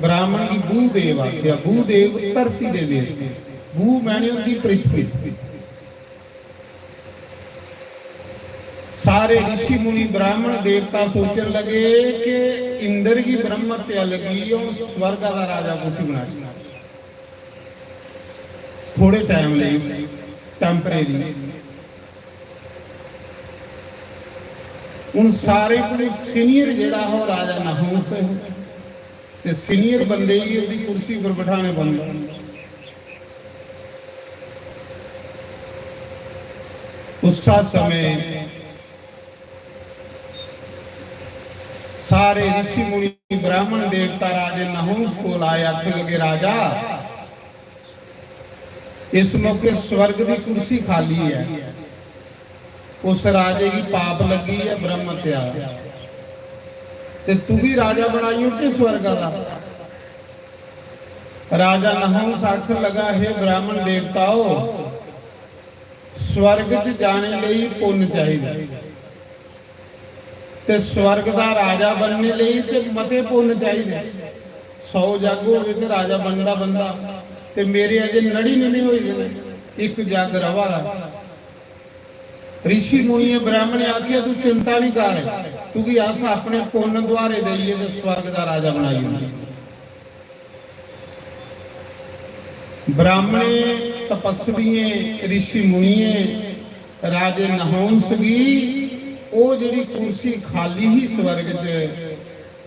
ब्राह्मण गी भूदेव आखेआ, भूदेव धरती दे देवते, भू मैने होंदी पृथ्वी। सारे ऋषि मुनि ब्राह्मण देवता सोचन लगे कि इंद्र गी ब्रह्म हत्या लगी, हुन स्वर्ग दा राजा कुसी बनाई। थोड़े टाइम लेई, टेम्परेरी। हुन सारे कोला सीनियर जेड़ा हा, ओह राजा नहुंस हा, ते सीनियर बंदे गी ओहदी कुर्सी पर बठाने पौंदा। उस्सा समय सारे ऋषि मुनि, ब्राह्मण देवता राजे नहुंस कोल आए, आखन लगे, राजा, इस मौके स्वर्ग दी कुर्सी खाली है। उस राजे गी पाप लग्गी है ब्रह्म हत्या, ते तुगी राजा बनाई ओड़चै स्वर्ग दा। राजा नहुंस आखन लगा, हे ब्राह्मण देवताओ, स्वर्ग च जाने लेई पुन्न चाहिदा, ते स्वर्ग दा राजा बनने लेई ते मते पुन्न चाहिदे। सौ जग होवे ते राजा बनदा बंदा, ते मेरे अजे नड़िनवे होई गेदे, इक जग रवा दा। ऋषि मुनिये ब्राह्मणे आखेआ, तू चिंता नहीं कर, तुगी अस अपने पुन्न दुआरे देइयै ते स्वर्ग दा राजा बनाई ओड़गे। ब्राह्मणें, तपस्वियें, ऋषि मुनियें, राजे नहुंस गी ओह् जेह्ड़ी कुर्सी खाली ही स्वर्ग च,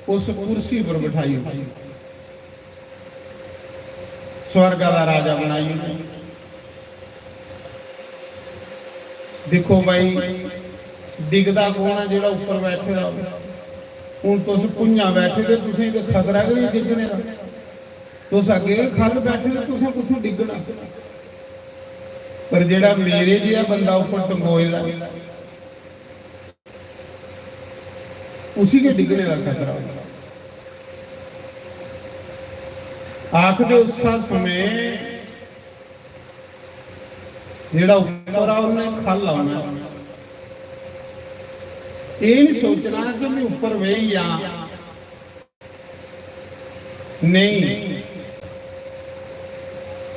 उस कुर्सी पर बठाई ओड़ी। स्वर्गा दा राजा बनाई ओड़ेआ। दिक्खो भाई, डिगदा कौन ऐ? जेह्ड़ा उप्पर बैठे दा होऐ। हून तुस भुञां बैठे ते तुसें ते खतरा गै निं डिग्गने दा। तुस अग्गें गै ख'ल्ल बैठे ते तुसें कुत्थूं डिग्गना? पर जेह्ड़ा मेरे जेहा बंदा उप्पर टंगोए दा ऐ, उसी गै डिग्गने दा खतरा होंदा। आखदे उस्सै समें जेह्ड़ा उप्पर आ, उन्नै ख'ल्ल औना। एह् निं सोचना कि में उप्पर बेही जां। नेईं,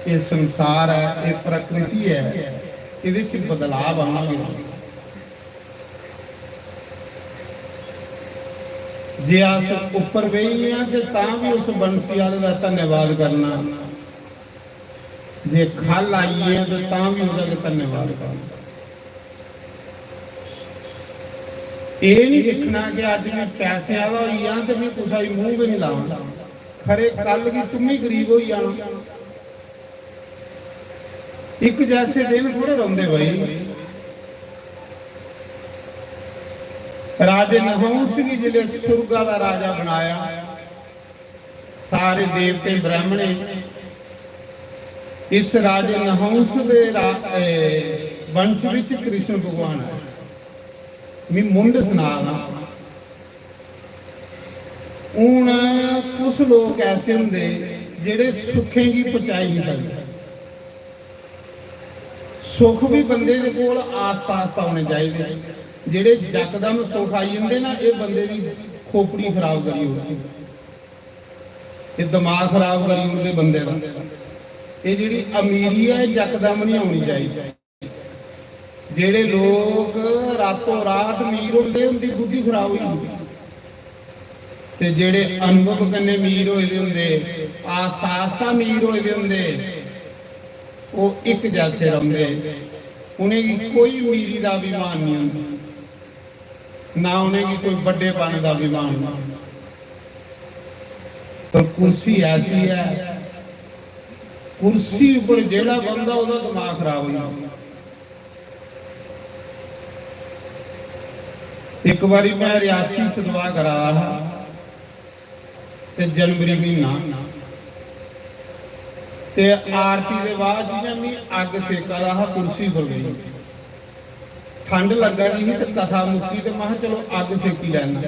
एह् संसार ऐ, एह् प्रकृति ऐ, एह्दे च बदलाव आना गै। जे अस उप्पर बेही गे आं ते तां बी उस बंसी आह्ले दा धन्नवाद करना, जे ख'ल्ल आई गे आं ते तां बी ओह्दा गै धन्नवाद करना। एह् निं दिक्खना कि अज्ज में पैसें आह्ला होई जां ते में कुसै गी मूंह् गै निं लाना, खरे कल गी तुम्मी गरीब होई जाना। इक जैसे दिन थोड़े रौंह्दे भाई। राजे नहुंस गी जिसलै सुरगा दा राजा बनाया, सारे देवते ब्राह्मणे, इस राजे नहुंस दे रा-, ए, वंश विच कृष्ण भगवान आए। मी मुंढ सना दा। हून कुछ लोक ऐसे होंदे जेह्ड़े सुखें गी पचाई निं सकदे। सुख बी बंदे दे कोल आस्ता आस्ता होने चाहिदे। जेह्ड़े यकदम सुख आई जंदे ना, एह् बंदे दी खोपड़ी खराब करी ओड़दी, एह् दमाग खराब करी ओड़दे बंदे दा। एह् जेह्ड़ी अमीरी ऐ, एह् यकदम निं औनी चाहिदी। जेह्ड़े लोक रातों रात अमीर होंदे, उं'दी बुद्धि खराब होई जंदी। ते जेह्ड़े अनुभव कन्नै अमीर होए दे होंदे, आस्ता आस्ता अमीर होए दे होंदे, ओह् इक जैसे रौंह्दे। उ'नेंगी कोई अमीरी दा अभिमान निं होंदा, ना उ'नेंगी कोई बड्डेपन दा अभिमान होंदा। पर कुर्सी ऐसी ऐ, कुर्सी उप्पर जेह्ड़ा बौंह्दा, ओह्दा दमाग खराब होई जंदा। इक बारी में रियासी सतवाह् करा दा हा, ते जनवरी म्हीना, ते आरती दे बाद जि'यां मी अग्ग सेका दा हा कुर्सी पर बेही। ठंड लग्गा दी ही ते कथा मुक्की ते महां, "चलो, अग्ग सेकी लैन्ना।"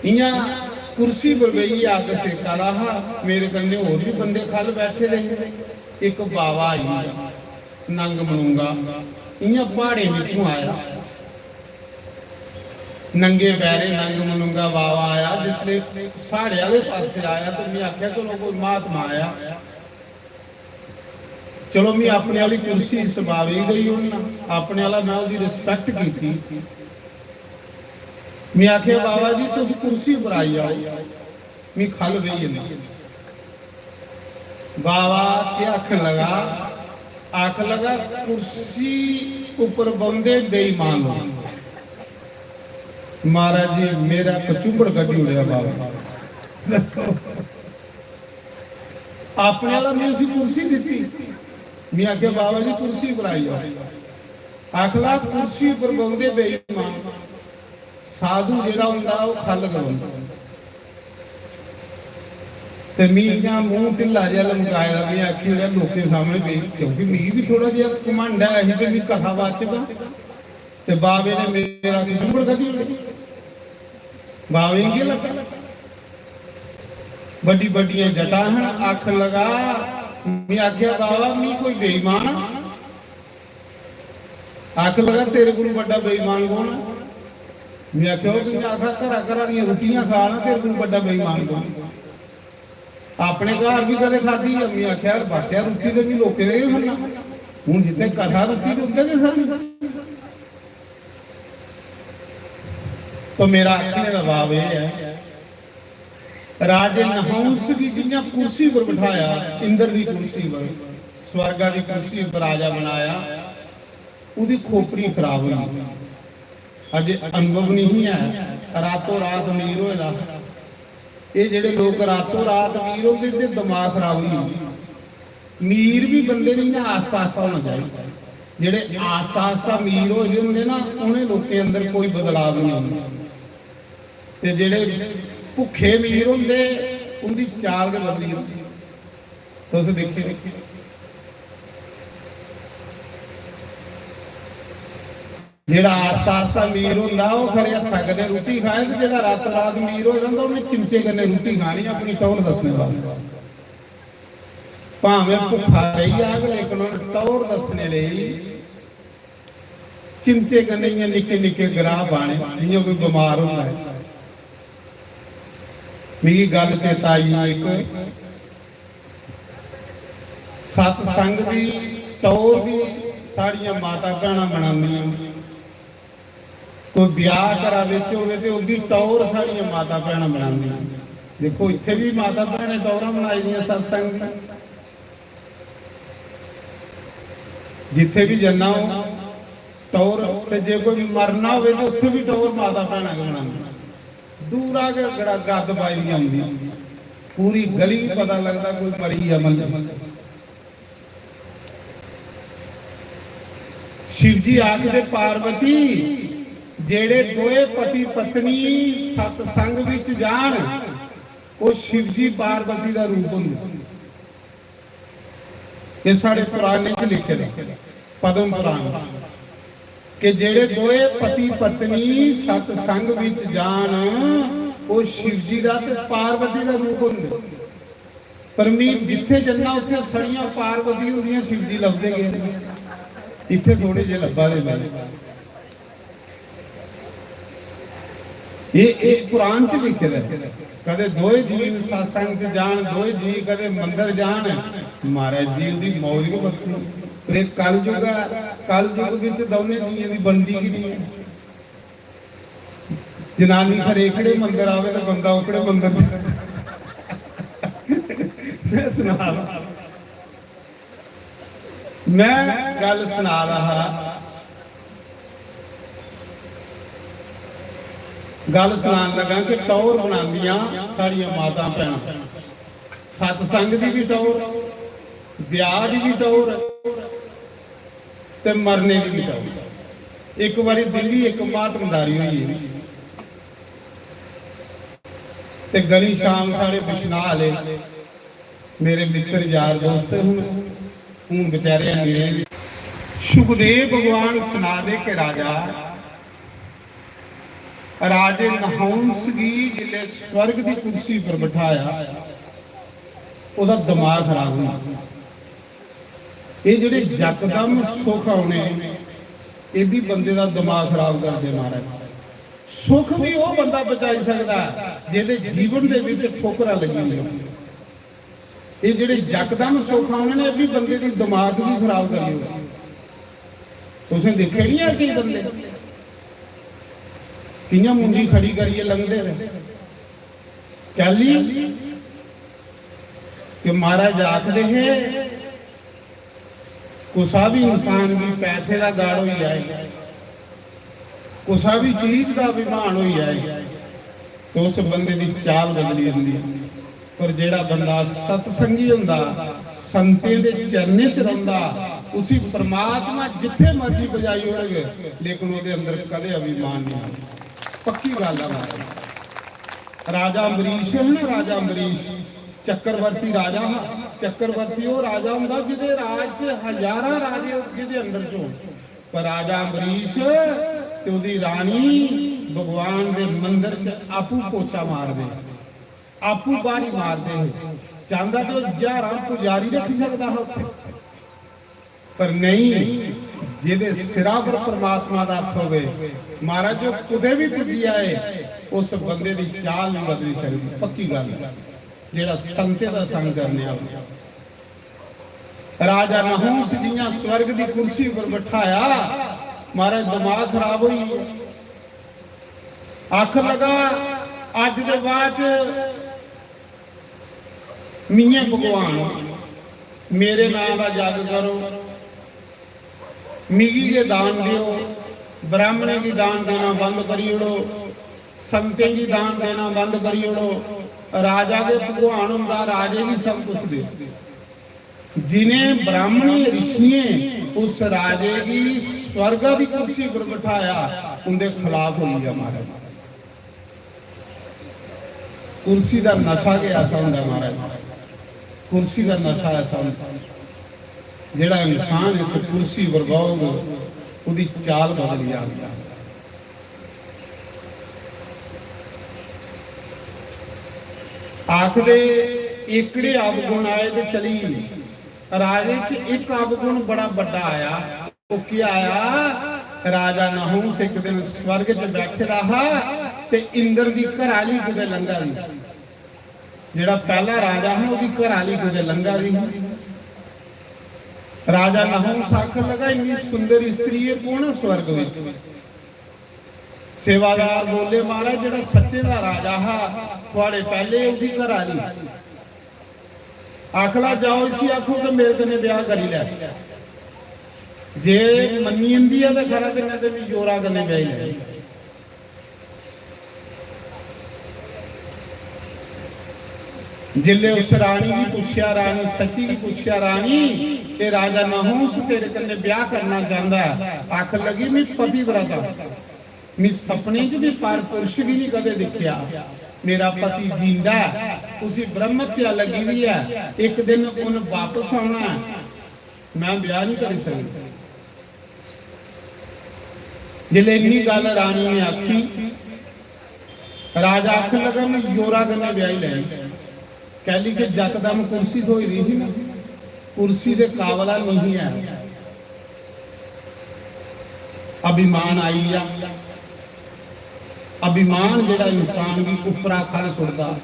इ'यां कुर्सी पर बेहियै अग्ग सेका दा हा। मेरे कन्नै होर बी बंदे ख'ल्ल बैठे दे हे। इक बावा आई गेआ, नंग मनुंगा, इ'यां प्हाड़ें बिच्चों आया। नंगे पैरें नंग मनुंगा बावा आया। जिसलै साढ़े आह्ले पासै आया ते में आखेआ, "चलो, कोई महात्मा आया।" चलो, में अपने आह्ली कुर्सी इस बावे गी देई ओड़ना। अपने आह्ला, में ओह्दी respect कीती। में आखेआ, "बाबा जी, तुस कुर्सी पर आई जाओ, में ख'ल्ल बेही जन्ना।" बाबा केह् आखन लगा? आखन लगा, "कुर्सी उप्पर बौंह्दे बेईमान लोक।" महाराज जी, मेरा कचुंबड़ कड्ढी ओड़ेआ बाबा। दस्सो। अपने आह्ला में उसी कुर्सी दित्ती। में आखेआ, "बाबा जी, कुर्सी पर आई जाओ।" आखला, "कुर्सी पर बौंह्दे बेईमान, साधु जेह्ड़ा होंदा, ओह् ख'ल्ल गै बौंह्दा।" ते मी इ'यां मूंह ढिल्ला जेहा लमकाए दा, में आखी ओड़ेआ लोकें सामनै, भी, क्योंकि मिगी बी थोह्ड़ा जेहा घमंड ऐ ही, ते मी कथावाचक आं। ते बाबे ने मेरा कचुंबड़ कड्ढी ओड़ेआ। बाबे गी केह् लग्गा? बड्डी बड्डियां जटां हन, आखन लगा, में आखेआ, "बाबा, मी कोई बेईमान आ?" आखन लगा, "तेरे कोलू बड्डा बेईमान कौन ऐ?" में आखेआ, "ओह् कि'यां?" आखा, "घरा घरा दियां रुट्टियां खा ना, तेरे कोलू बड्डा बेईमान कौन ऐ?" अपने घर बी कदें खाद्धी ऐ। में आखेआ, "वाकया रुट्टी ते मी लोकें दे गै खन्ना, हून जित्थै कथा रुट्टी ते उं'दे गै खानी।" तो मेरा आखने दा भाव एह् ऐ, राजे नहुंस गी जि'यां कुर्सी पर बठाया, इंद्र दी कुर्सी पर, स्वर्गा दी कुर्सी पर राजा बनाया, ओह्दी खोपड़ी खराब होई। अजे अनुभव नहीं है, रातों रात अमीर होए दा। एह् जेह्ड़े लोक रातों रात अमीर होंदे, इं'दे दमाग खराब होई जंदे। मीर भी बंदे ने इ'यां आस्ता आस्ता होना चाहिदा। जेह्ड़े आस्ता आस्ता मीर होए दे होंदे ना, उ'नें लोकें अंदर कोई बदलाव नहीं होंदा। ते जेह्ड़े भुक्खे मीर होंदे, उं'दी चाल गै बदली जंदी। तुस दिक्खी, जेह्ड़ा आस्ता आस्ता मीर होंदा, ओह् खरे हत्था कन्नै रुट्टी खाए, ते जेह्ड़ा रातों रात मीर होए दा होंदा, उ'नें चिमचे कन्नै रुट्टी खानी अपनी टौह्र दस्सने वास्तै। भामें भुक्खा रेही जाग, लेकिन उ'नें टौह्र दस्सने लेई चिमचे कन्नै इ'यां निक्के निक्के ग्राह् पाने, जि'यां कोई बमार होंदा ऐ। मिगी गल्ल चेता आई इक, सतसंग दी टौह्र बी साढ़ियां माता भैनां मनांदियां। कोई ब्याह् घरा बिच होवे ते ओह् बी टौह्र साढ़ियां माता भैनां मनांदियां। दिक्खो, इत्थै बी माता भैनें टौह्रां मनाई दियां सतसंग दी। जित्थै बी जन्ना, ओह् टौह्र, ते जे कोई मरना होवे ते उत्थै बी टौह्र माता भैनां गै मनांदियां। दूरा गै गड़ा गद्द पाई दी औंदी, पूरी गली गी पता लगदा कोई मरी गेआ म्हल्ले। शिव जी आखदे, पार्वती, जेह्ड़े दोए पति पत्नी सतसंग विच जान, ओह् शिव जी पार्वती दा रूप होंदे। एह् साढ़े पुराणे च लिखे दा, पद्म पुराण च, कि जेह्ड़े दोए पति पत्नी सतसंग विच जान, ओह् शिव जी दा ते पार्वती दा रूप होंदे। पर मी जित्थे जन्ना, उत्थे सड़ियां पार्वती होंदियां, शिव जी लभदे गै नेईं। इत्थे थोड़े जे लब्भा दे मिगी। एह्, एह् कुरान च लिखे दा ऐ। कदे दोए जी सत्संग च जान, दोए जी कदे मंदर जान, महाराज जी उंदी मौज गै बक्खरी। पर एह् कलयुग ऐ, कलयुग बिच दौनें जियें दी बनदी गै नेईं ऐ। जनानी फिर एह्कड़े मंदर आवे ते बंदा ओह्कड़े मंदर च। में सना, में गल्ल सना रहा हा, गल्ल सनान लगा कि टौर बनांदियां साढ़ियां माता भैनां, सतसंग दी बी टौर, ब्याह दी बी टौर, ते मरने दी बी टौर। इक बारी दिल्ली इक म्हात्मदारी होई गेई ते गनी शाम साढ़े बिश्नाह आह्ले मेरे मित्तर यार दोस्त हून, हून बेचारे हैनी रेह्। सुखदेव भगवान सना दे कि राजा, राजे नहुंस गी जिसलै स्वर्ग दी कुर्सी पर बठाया, ओह्दा दमाग खराब होई गेआ। एह् जेह्ड़े यकदम सुख औने, एह् बी बंदे दा दमाग खराब करदे महाराज। सुख बी ओह् बंदा बचाई सकदा ऐ जेह्दे जीवन दे विच ठोकरां लगी दियां। एह् जेह्ड़े यकदम सुख औने ने, एह् बी बंदे दी दमाग गी खराब करी ओड़दा। तुसें दिक्खे निं ऐ केईं बंदे कि'यां मुंडी खड़ी करियै लंघदे न? कैली? कि महाराज आखदे हे, कुसा बी इंसान गी पैसे दा गड़ होई जाए, कुसा बी चीज दा अभिमान होई जाए, तो उस बंदे दी चाल बदली जंदी। पर जेह्ड़ा बंदा सतसंगी होंदा, संतें दे चरणें च रौंह्दा, उसी परमात्मा जित्थे मर्जी पजाई ओड़ग, लेकिन ओह्दे अंदर कदें अभिमान नहीं आंदा। पक्की गल्ल है महाराज। राजा अम्बरीश है ना, राजा अम्बरीश चक्रवर्ती राजा हा। चक्रवर्ती ओह् राजा होंदा जिदे राज च हजारां राजे जिदे under च होन, पर राजा अम्बरीश ते ओह्दी रानी भगवान दे मंदर च आपूं पोचा मारदे, आपूं बारी मारदे हे। चांहदा ते ओह् हजारां पुजारी रखी सकदा हा उत्थे। पर नहीं, जेह्दे सिरा पर परमात्मा दा हत्थ होवे, महाराज, जो कुतै भी पुज्जी जाए, उस बंदे दी चाल नहीं बदली सकदी। पक्की गल्ल ऐ। जेह्ड़ा संतें दा संग करने आह्ला। राजा नहुंस जियां स्वर्ग दी कुर्सी पर बठाया, महाराज, दमाग खराब होई गेआ। आखन लगा, अज्ज दे बाद च मियां भगवान, मेरे नां दा जग करो, मिगी गै दान देओ, ब्राह्मणें गी दान देना बंद करी ओड़ो, संतें गी दान देना बंद करी ओड़ो। राजा गै भगवान होंदा, राजे गी सब कुछ देओ। जिनें ब्राह्मणें ऋषियें उस राजे गी स्वर्ग दी कुर्सी पर बिठाया, उंदे खिलाफ होई गेआ महाराज। कुर्सी दा नशा गै ऐसा होंदा महाराज, कुर्सी दा नशा ऐसा होंदा, जेड़ा इंसान इस कुर्सी पर बौहग, ओदी चाल बदली जाती है। आखदे एकड़े अवगुण आए ते चली, राजे च इक अवगुण बड़ा बड्डा आया। ओह केह् आया? राजा नहुस इक दिन स्वर्ग च बैठे दा हा ते इंद्र दी घराली कुतै लंघा दी, जेड़ा पैहला राजा हा, ओहदी घराली कुतै लंघा दी ही। राजा नहुस आखन लगा, "इन्नी सुंदर स्त्री, एह कौन है स्वर्ग विच?" सेवादार बोले, "महाराज, जेड़ा सच्चे दा राजा हा, थुआड़े पैहले ओहदी घराली।" आखला, "जाओ, इसी आखो कि मेरे कन्नै ब्याह करी लै। जे मन्नी जंदी ऐ ते खरा, ते नेईं ते मी जोरा कन्नै ब्याही लै।" जिसले उस रानी गी पुच्छेआ, रानी सची गी पुच्छेआ, "रानी, एह् राजा नहुस तेरे कन्नै ब्याह करना चांहदा ऐ।" आखन लगी, "मी पतिव्रता, मी सपने च बी पर पुरुष गी नहीं कदे दिक्खेआ। मेरा पति जींदा ऐ, उसी ब्रह्म हत्या लगी दी ऐ, इक दिन उन वापस औना ऐ, मैं ब्याह नहीं करी सकदी।" जिसलै इन्नी गल्ल रानी ने आखी, राजा आखन लगा, "मैं जोरा कन्नै ब्याही लैनी।" कैली के जकदम कुर्सी थ्होई दी ही ना, कुर्सी दे काबला नहीं है। अभिमान आई गया। अभिमान जेड़ा इंसान गी उप्परा खड़ सुटदा,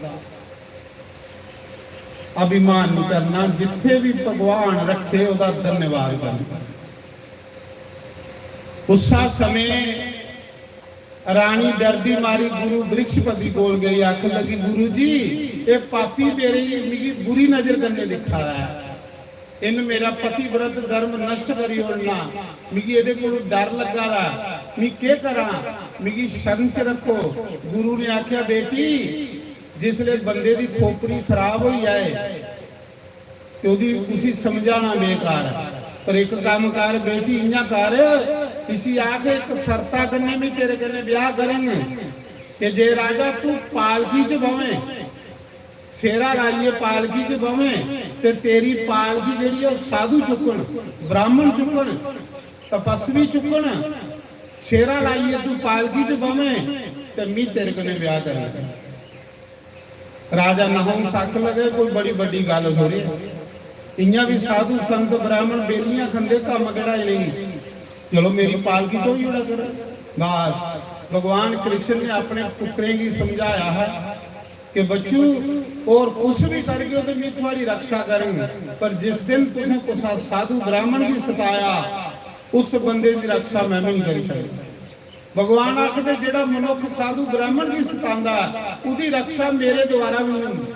अभिमान नहीं करना। जिथे भी भगवान रखे, ओहदा धन्यवाद करना। उस समय रानी डरदी मारी गुरु बृहस्पति कोल गई, आखन लगी, "गुरु जी, ये पापी मेरे, मिगी बुरी नजर कन्नै दिक्खा दा ऐ। इन मेरा पतिव्रत धर्म नष्ट करी ओड़ना। मिगी एह्दे कोलू डर लग्गा दा। मी केह् करां? मिगी शरण च रक्खो।" गुरु ने आखेआ, "बेटी, जिसले बंदे दी खोपड़ी खराब होई जाए, ते ओह्दी, उसी समझाना बेकार ऐ। पर इक कम्म कर बेटी, इ'यां कर, इसी आख, इक शर्ता कन्नै में तेरे कन्नै ब्याह करङ कि जे राजा तू पालकी च बवें, सेरा लाइयै पालकी च बवें, ते तेरी पालकी जेह्ड़ी ऐ ओह् साधु चुक्कन, ब्राह्मण चुक्कन, तपस्वी चुक्कन, सेरा लाइयै तू पालकी च बवें, ते मी तेरे कन्नै ब्याह करङ।" राजा नहुस आखन लगे, "कोई बड़ी बड्डी गल्ल थोड़ी ऐ। इ'यां बी साधु संत ब्राह्मण बेलियां खंदे, कम्म केह्ड़ा इ'नेंगी? चलो, मेरी पालकी ढोई ओड़ा कर।" बस, भगवान कृष्ण ने अपने पुत्रें गी समझाया है कि बच्चू, और कुछ भी करगे ते मैं थुआड़ी रक्षा करङ, पर जिस दिन तुसें कुसै साधु ब्राह्मण गी सताया, उस बंदे दी रक्षा मैं भी नहीं करी सकदा। भगवान आखदे, "जेह्ड़ा मनुख साधु ब्राह्मण गी सतांदा ऐ, ओह्दी रक्षा मेरे द्वारा बी नहीं होंदी,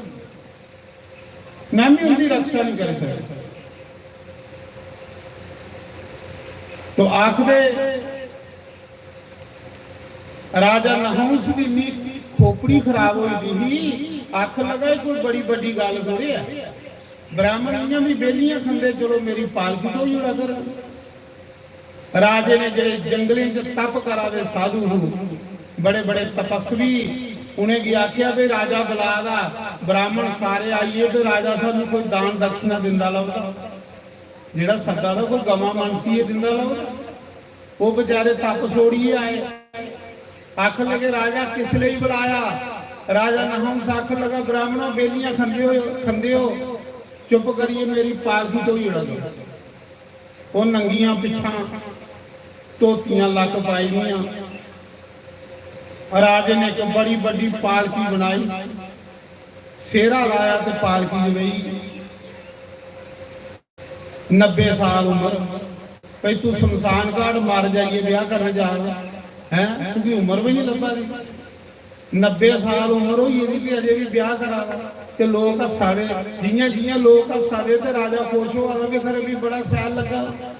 मैं भी उंदी रक्षा नहीं करी सकदा।" तो आखदे, राजा नहुस दी इन्नी खोपड़ी खराब होई दी ही, आखन लगा, "एह् कोई बड़ी बड्डी गल्ल थोड़ी ऐ। ब्राह्मण इ'यां बी बेलियां खंदे, चलो, मेरी पालकी ढोई ओड़ा कर।" राजे ने जेह्ड़े जंगलें च तप करा दे साधु हून, बड़े बड़े तपस्वी, उ'नेंगी आखेआ, "भी राजा बुला दा, ब्राह्मण सारे आइए, भी राजा सानू कोई दान दक्षिणा दिंदा लभदा, जेह्ड़ा सद्दा दा कोई गवां मनसियै दिंदा लभदा।" ओह् बेचारे तप छोड़ियै आए, आखन लगे, "राजा किस लेई बुलाया?" राजा नहुस आखन लगा, "ब्राह्मणो, बेलियां खंदे हो, खंदे हो, चुप करियै मेरी पालकी ढोई ओड़ा दो।" ओह् नंगियां पिट्ठां, धोतियां लक्क पाई दियां। राजे ने इक बड़ी बड्डी पालकी बनाई, सेरा लाया ते पालकी च बेही। नब्बे साल उम्र, भाई, तू शमशान घाट मर जाइयै ब्याह करन जा, हैं? तुगी उम्र भी नहीं लब्भा दी। नब्बे साल उम्र होई गेदी ते अजें बी ब्याह करा दा। ते लोक हस्सा दे। जि'यां जि'यां लोक हस्सा दे ते राजा खुश होआ दा, बी खरे, बी बड़ा शैल लग्गा दा।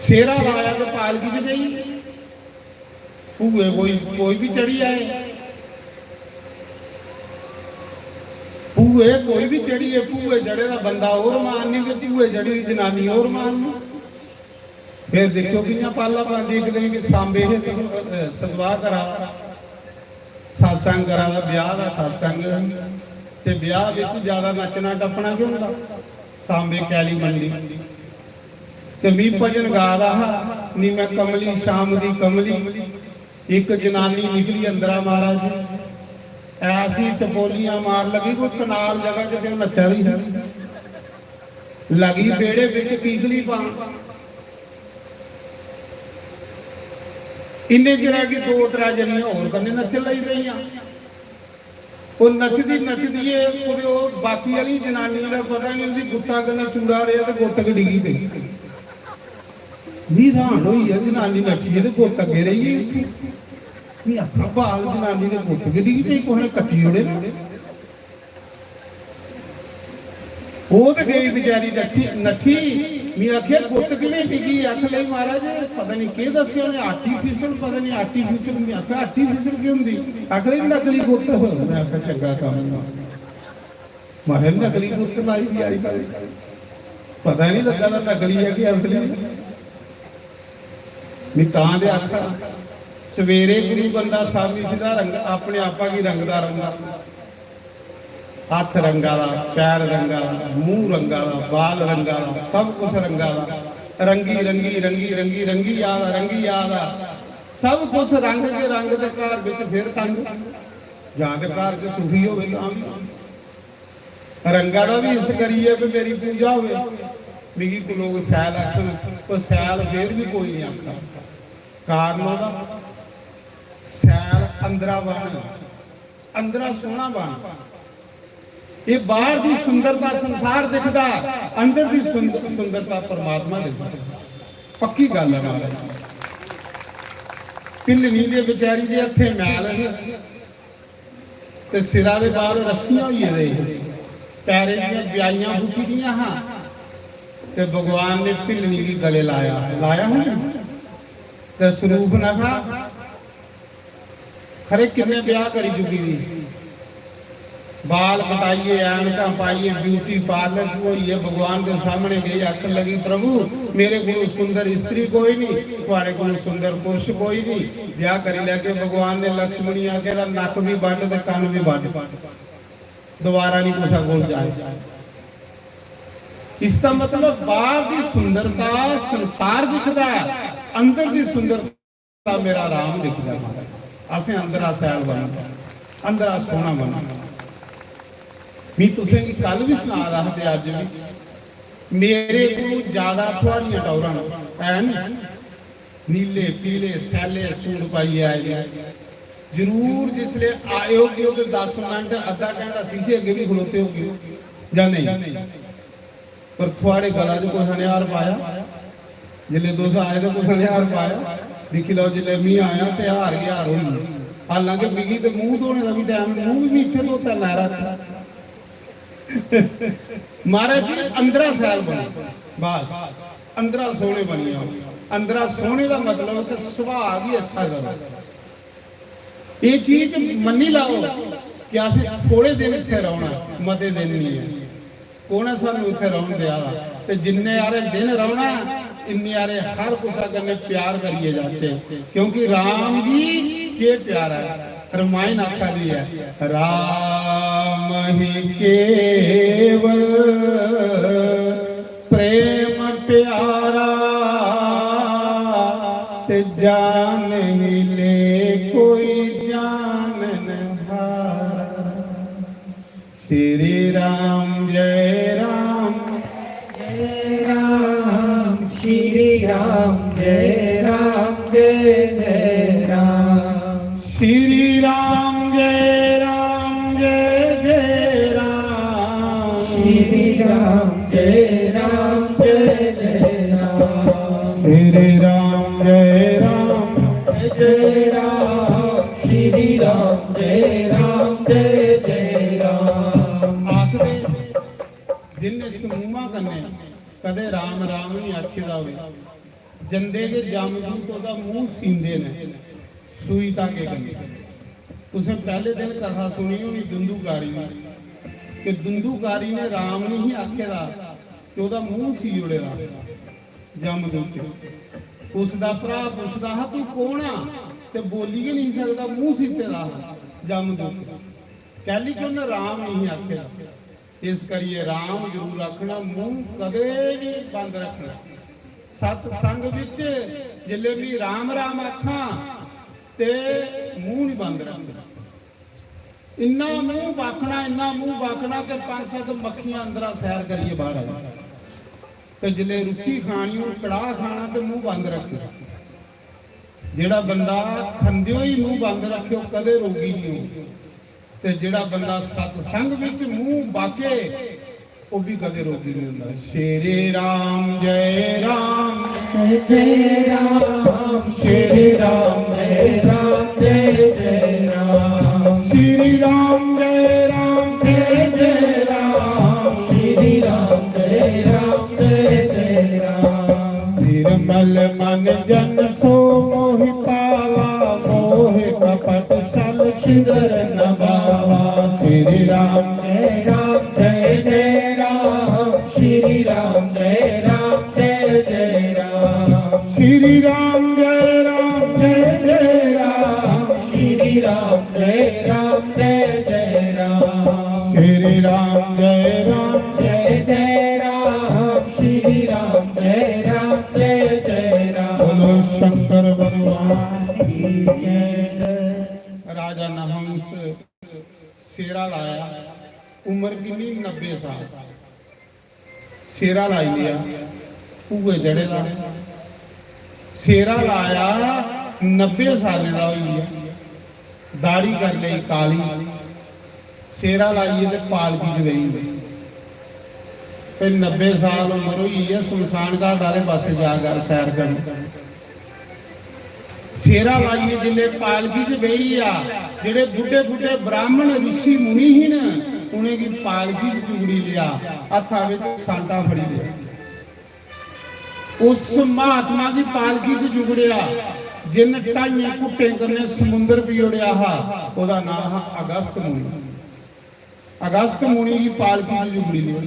सेह्रा लाया ते पालकी च बेही। भूए कोई, कोई बी चढ़ी आए, भूए कोई बी चढ़ियै, भूए चढ़े दा बंदा होर माननी ते भूए चढ़ी दी जनानी होर माननी। फिर दिक्खो कि'यां पाला पांदी। इक दिन बी सांबे हे सत-, सतवाह् करा, सत्संग करा दा, ब्याह् दा सत्संग, ते ब्याह् बिच ज्यादा नच्चना टप्पना गै होंदा। सांबे कैली मंडी ते मी भजन गा दा हा, "नी मैं कमली शाम दी कमली।" इक जनानी निकली अंदरा, महाराज, ऐसी टपोलियां मार लगी, कोई कनाल जगह च ते ओह् नच्चा दी ही। लगी बेड़े बिच कीकली पान। इन्ने चिरै गी दो त्रै जनियां होर कन्नै नच्चन लगी पेइयां। ओह् नचदी नचदी, एह् कुतै ओह् बाकी आह्ली जनानी दा पता निं, उसी गुत्ता कन्नै चूड़ा रेहा ते गुत्त गै डिग्गी पेई। मी र्हान होई गेआ, जनानी नट्ठी ऐ ते गुत्त अग्गें रेही गेई उत्थै। मी आखा, "बाल, जनानी दे गुत्त गै डिग्गी पेई, कुसै ने कट्टी ओड़े ना।" ओह् ते गेई बेचारी नट्ठी, नट्ठी। मी आखेआ, "गुत्त कि'यां डिग्गी?" आखन लगी, "महाराज, पता निं केह् दस्सेआ उ'नें, artificial, पता निं artificial।" मी आखेआ, "Artificial केह् होंदी?" आखन लगी, "नकली गुत्त।" में आखेआ, "चंगा कम्म।" महाराज, नकली गुत्त लाई दी अजकल, पता निं लग्गा दा नकली ऐ कि असली। मी तां ते आखा, सवेरे गुरु बंदा शामी सिद्धा रंग, अपने आपा गी रंगदा रौंह्दा। हत्थ रंगा दा, पैर रंगा दा, मूंह रंगा दा, बाल रंगा दा, सब कुछ रंगा दा। रंगी, रंगी, रंगी, रंगी, रंगी जा दा, रंगी जा दा। सब कुछ रंग के रंग ते घर बिच फिर तंग। जां ते घर च सुखी होवे तां बी। रंगा दा बी इस करियै कि मेरी पूजा होवे। मिगी कोई लोक सैल आखन, पर सैल फिर बी कोई निं आखदा। कारण ओह्दा सैल अंदरा बन, अंदरा सोह्ना बन। एह् बाह्र दी सुंदरता संसार दिखदा, अंदर दी सुंद-, सुंदरता परमात्मा दिखदा। पक्की गल्ल ऐ महाराज। भिल्लनी दे बेचारी दे हत्थें मैल ही ते सिरा दे बाल रस्सियां होई गेदे हे, पैरें दियां ब्याइयां फुट्टी दियां हां ते भगवान ने भिल्लनी गी गले लाया, लाया हा ना? ते सरूप नखा खरे किन्ने ब्याह करी चुकी दी, बाल कटाइयै, ऐनकां पाइयै, ब्यूटी पार्लर च होइयै भगवान दे सामने गई, आखन लगी, "प्रभु, मेरे कोलों सुंदर स्त्री कोई नहीं, थुआड़े कोलों सुंदर पुरुष कोई नहीं।" ब्याह करी लैगे। भगवान ने लक्ष्मणी आखे दा, "नक भी बड्ढ ते कन्न भी बड्ढ, दोबारा नहीं कुसै कोल जाए।" इसदा मतलब बाहर दी सुंदरता संसार दिखदा है, अंदर दी सुंदरता मेरा राम लिखदा महाराज। असें अंदरा सैल बनना, अंदरा सोहना बनना। मी तुसें गी कल बी सना दा हा ते अज्ज बी, मेरे कोलू ज्यादा थुआड़ियां टौरां न, है नी? नीले पीले सैले सूट पाइयै आए दे। जरूर जिसले आए होगे ते दस मिनट, अद्धा घंटा शीशे अग्गें बी खड़ोते होगे जां नेईं? पर थुआड़े गला च कुसै ने हार पाया? जिसले तुस आए ते कुसै ने हार पाया? दिक्खी लैओ, जिसले मी आया ते हार गै हार होई गे। हालांकि मिगी ते मूंह धोने दा बी टैम, मूंह बी मी इत्थै धोता नैहरा च। महाराज जी, अंदरा शैल बनो, बस अंदरा सोहने बनी जाओ। अंदरा सोहने दा मतलब कि सुभाऽ गी अच्छा करो। एह् चीज मन्नी लैओ कि असें थोड़े दिन इत्थै रौह्ना, मते दिन निं ऐ। कौन ऐ सानूं इत्थै रौह्न देआ दा? ते जिन्ने हारे दिन रौह्ना, इन्ने हारे हर कुसै कन्नै प्यार करियै जाचै, क्योंकि राम गी केह् प्यारा ऐ। रमायण आखा दी ऐ, "राम ही केवल प्रेम प्यारा, ते जानहिं ले कोई जाननहारा।" श्री राम जय राम, जय राम, श्री राम जय राम, जय जय राम। श्री राम जय राम, जय जय राम। श्री राम जय राम, जय जय राम। श्री राम जय राम, जय जय राम। श्री राम जय जय राम। आखदे जिन्ने समूहां कन्नै कदें राम राम निं आखे दा होवे, जंदे गै जमदूत ओह्दा मूंह सींदे न सूई धागे कन्नै। तुसें पैह्ले दिन कथा सुनी होनी दुंदूकारी दी, कि दुंदूकारी ने राम निं ही आखे दा, ते ओह्दा मूंह सी ओड़े दा जमदूत। उसदा भ्राऽ पुछदा हा, "तूं कौन आ?" ते बोली गै निं सकदा, मूंह सीते दा हा जमदूत। कैली कि उन्नै राम निं ही आखे दा। इस करियै राम जरूर आखना, मूंह कदें निं बंद रखना। सत्संग बिच जिल्लै मी राम राम आखां ते मूंह निं बंद रखना। इन्ना मूंह बाकना, इन्ना मूंह बाकना कि पंज सत्त मक्खियां अंदरा सैर करियै बाहर आई। ते जिल्लै रुट्टी खानी, ओह् कड़ाह खाना ते मूंह बंद रखना। जेह्ड़ा बंदा खंदे होई मूंह बंद रखे, ओह् कदें रोगी निं हो। ते जेह्ड़ा बंदा सत्संग बिच मूंह बाके, ओह् भी कदें रोगी निं होंदा। श्री राम जय राम, जय जय राम। श्री राम जय राम, जय जय राम। श्री राम जय राम, जय जय राम। श्री राम जय राम, जय जय राम। निर्मल मन जन सो मोहि पावा, मोह कपट छल छिद्र न भावा। श्री राम जय राम, जय जय राम। श्री राम जय राम, जय जय राम। श्री राम जय राम, जय जय राम। श्री राम जय राम, जय जय राम। श्री राम जय राम, जय जय राम। श्री राम जय राम, जय जय राम। बोलो शंकर भगवान की जय। राजा नहंस सेरा लाया, उम्र किन्नी? नब्बे साल। सेरा लाई लेआ, भूए चढ़े दा। सेरा लाया, नब्बे सालें दा होई गेआ, दाढ़ी करी लेई काली, सेरा लाइयै ते पालकी च बेही गे। ते नब्बे साल उम्र होई गेई ऐ, शमशान घाट आह्ले पासै जा कर सैर करन। सेरा लाइयै जिल्लै पालकी च बेही गेआ, जेह्ड़े बुड्ढे बुड्ढे ब्राह्मण रिशी मुनि ही न, उ'नेंगी पालकी च जुगड़ी लेआ, हत्था बिच सांटा फड़ी लेआ। उस महात्मा गी पालकी च जुगड़ेआ, जिन्न ढाइयें घुट्टें कन्नै समुंदर पी ओड़ेआ हा, ओह्दा नांऽ हा अगस्त मुनि। अगस्त मुनि गी पालकी च जुगड़ी लेआ।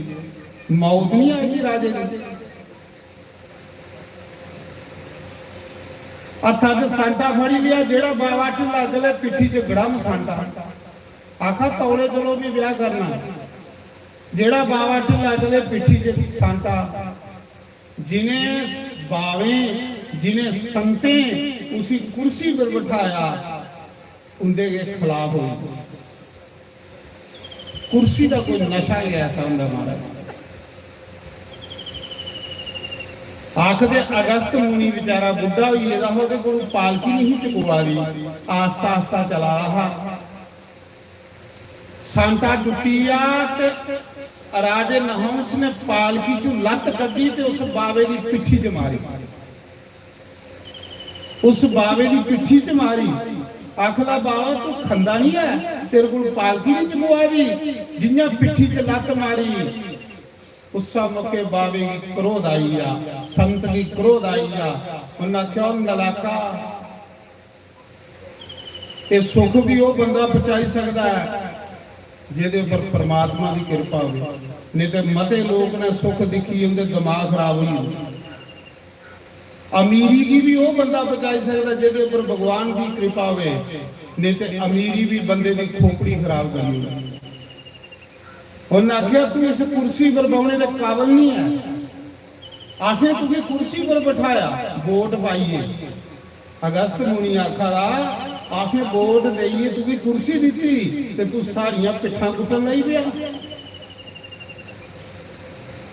मौत नहीं आई थी राजे दी। हत्था च सांटा फड़ी लिया, जेड़ा बाबा ढिल्ला चले, पिट्ठी च गड़म सांटा। आखा, "तौले चलो, भी ब्याह करना।" जेड़ा बाबा ढिल्ला चले, पिट्ठी च सांटा। जिनें बावें, जिनें संतें उसी कुर्सी पर बठाया, उंदे गै खिलाफ होई। कुर्सी दा कोई नशा गै ऐसा होंदा महाराज। आखदे अगस्त मुनि बेचारा बुड्ढा होई गेदा हा, ओह्दे कोलू पालकी नहीं चकोआ दी, आस्ता आस्ता चला दा हा। सांटा टुट्टी गेआ ते राजे नहुंस ने पालकी चू लत्त कड्ढी ते उस बावे दी पिट्ठी च मारी। उस बावे दी पिट्ठी च मारी। आखदा, "बावा, तू खंदा नहीं है, तेरे कोल पालकी नहीं चकोआ दी।" जियां पिट्ठी च लत्त मारी, उस्सा मौके बावे गी क्रोध आई गेआ, संत गी क्रोध आई गेआ। उन्नै आखेआ, "ओ नलाका, एह् सुख भी ओह् बंदा पचाई सकदा ऐ जेह्दे पर परमात्मा दी किरपा होवे, नेईं ते मते लोक ने सुख दिक्खियै उं'दे दमाग खराब होई जंदे। अमीरी गी भी ओह् बंदा पचाई सकदा जेह्दे पर भगवान दी किरपा होवे, नेईं ते अमीरी भी बंदे दी खोपड़ी खराब करी ओड़दी।" उन्नै आखेआ, "तू इस कुर्सी पर बौह्ने दे काबल नहीं है, असें तुगी कुर्सी पर बठाया वोट पाइयै।" अगस्त मुनि आखा दा, "असें वोट देइयै तुगी कुर्सी दित्ती ते तू साढ़ियां पिट्ठां कुट्टन लगी पेआ।"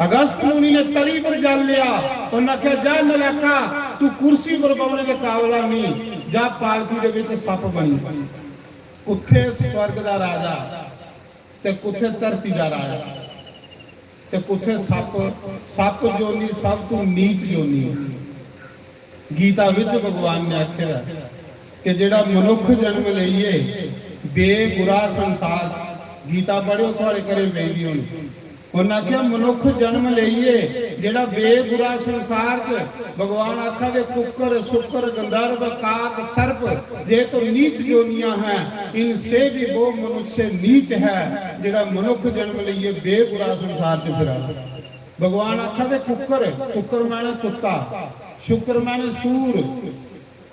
अगस्त मुनि ने तली पर जल लिया, उन्नै आखेआ, "जा नलाका, तू कुर्सी पर बौह्ने दे काबल नहीं, जा पालकी दे विच सप्प बनी।" कुत्थे स्वर्ग दा राजा ते कुत्थे धरती दा राजा ते कुत्थे सप्प। सप्प जोनी सब तू नीच जोनी। गीता विच भगवान ने आखे दा कि जेड़ा मनुख जन्म लेइयै बेगुरा संसार च। गीता पढ़ेओ, थुआड़े घरें पेई दी होनी। उन्नै आखेआ, मनुक्ख जन्म लेइयै जेह्ड़ा बेगुरा संसार च, भगवान आखा दे, कुक्कर, सुक्कर, गंधर्व, काक, सर्प, ये तो नीच योनियां हैं, इनसे भी वो मनुष्य नीच है, जेह्ड़ा मनुक्ख जन्म लेइयै बेगुरा संसार च फिरा। भगवान आखा दे, कुक्कर, कुक्कर माने कुत्ता, शुक्र माने सूर,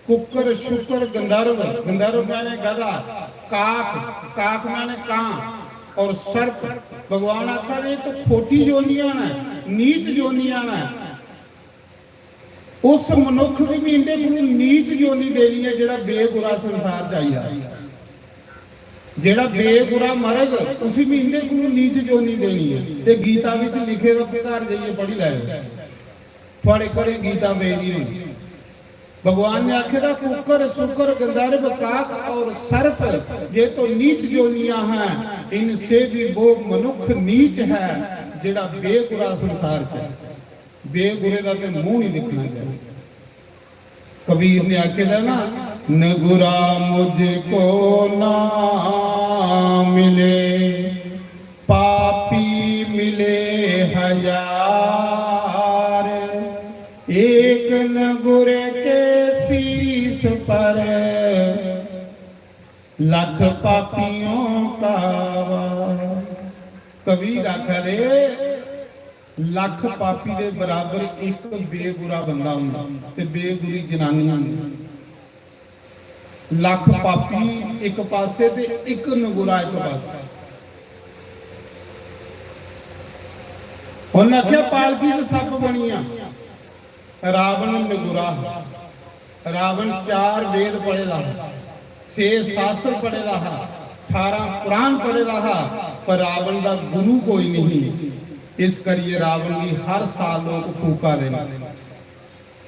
कुक्कर, शुक्र, गंधर्व, गंधर्व माने गधा, काक, काक माने कां, और सर्प। भगवान आखा दे, "ये तो खोटी योनियां न, नीच योनियां न।" उस मनुख गी भी इंदे कोलों नीच योनि देनी ऐ, जेड़ा बेगुरा संसार च आई जा। जेड़ा बेगुरा मरग, उसी भी इंदे कोलों नीच योनि देनी ऐ। ते गीता विच लिखे दा, घर जाइयै पढ़ी लैओ। थुआड़े घरें गीता पेदी होनी। भगवान ने आखे दा, कुकर, सुकर, गंधर्व, काक और सर्प, ये तो नीच योनियां हैं, इनसे भी वो मनुख नीच है, जेड़ा बेगुरा संसार च है। बेगुरे दा ते मुंह नहीं दिखना चाहिए। कबीर ने आखे दा ना, "नगुरा मुझको ना मिले, पापी मिले हजार, एक नगुरे के शीश पर, लख पापियों का वार।" कबीर आखा दे, लख पापी दे बराबर एक बेगुरा बंदा होंदा ते बेगुरी जनानी होंदी। लख पापी इक पासे ते इक नगुरा इक पासे। उन्हें आख्या, पालकी च सप्प बनिया। रावण नगुरा हा। रावण चार वेद पढ़े दा हा, छे शास्त्र पढ़े दा हा, अठारह पुराण पढ़े दा हा, पर रावण दा गुरु कोई नहीं। इस करिए रावण गी हर साल लोग फूका दे न।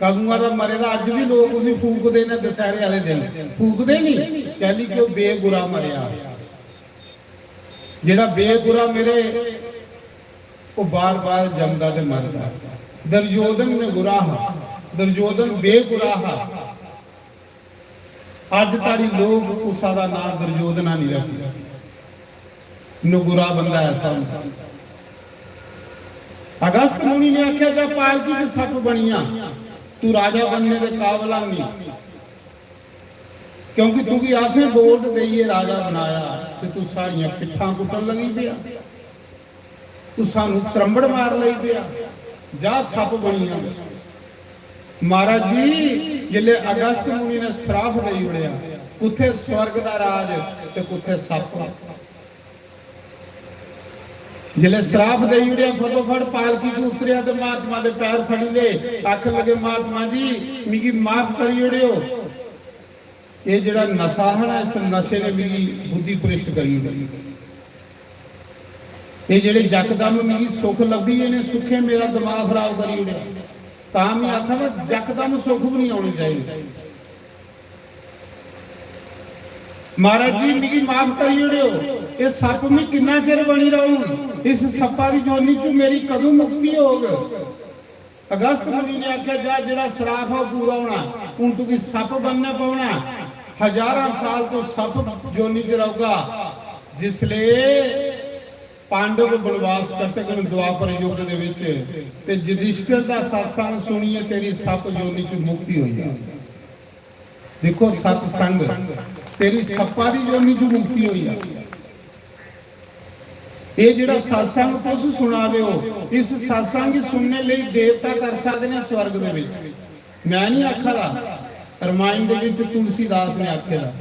कदुआं दा मरे दा, अज्ज भी लोग उसी फूकदे न दशहरे आह्ले दिन। फूकदे नहीं, कैली कि ओह् बेगुरा मरेआ। जेह्ड़ा बेगुरा मरे, ओह् बार-बार जमदा ते मरदा। दुर्योधन नगुरा हा, दुर्योधन बेगुरा हा। अज्ज धोड़ी लोग कुसा दा नां दुर्योधना नहीं रखदे। नगुरा बंदा ऐसा होंदा। अगस्त मुनि ने आख्या, "जा पालकी च सप्प बनिया, तू राजा बनने दे काबल नहीं, क्योंकि तुगी असें वोट देइयै राजा बनाया ते तू साढ़ियां पिट्ठां कुट्टन लगी पेआ, तू सानू त्रंबड़ मार लगी पेआ, जा सप्प बनिया।" महाराज जी, जिसले अगस्त मुनि ने श्राप देई ओड़ेआ, कुत्थे स्वर्ग दा राज ते कुत्थे सप्प। जिसले श्राप देई ओड़ेआ, फटोफट पालकी च उतरेआ ते महात्मा दे पैर फड़ी ले। आखन लगे, "महात्मा जी, मिगी माफ करी ओड़ेओ। एह् जेह्ड़ा नशा हा ना, इस नशे ने मिगी बुद्धि भ्रष्ट करी ओड़ी। एह् जेह्ड़े यकदम मिगी सुख लब्भी, इ'नें सुखें मेरा दिमाग खराब करी ओड़ेआ।" तां में आखा ना, यकदम सुख भी नहीं औने चाहिए। "महाराज जी, मिगी माफ करी ओड़ेओ, एह् सप्प में किन्ना चिर बनी रहूं? इस सप्पा दी जोनी चों मेरी कदूं मुक्ति होग?" अगस्त मुनि ने आखेआ, "जा, जेह्ड़ा श्राप हा, ओह् पूरा होना। हून तुगी सप्प बनना पौना। हजारां साल तू सप्प जोनी च रौह्गा।" जिसले पांडव बनवास कटगन द्वापर युग दे विच, ते युधिष्ठिर दा सत्संग सुनियै तेरी सप्प जोनी च मुक्ति होई जा। देखो, सत्संग, तेरी सप्पा दी जोनी च मुक्ति होई जा। ये जेह्ड़ा सत्संग तुस सुना दे हो, इस सत्संग गी सुनने लेई देवता तरसा दे ने स्वर्ग दे विच। मैं नहीं आखा दा, रामायण दे विच तुलसीदास ने आखे दा।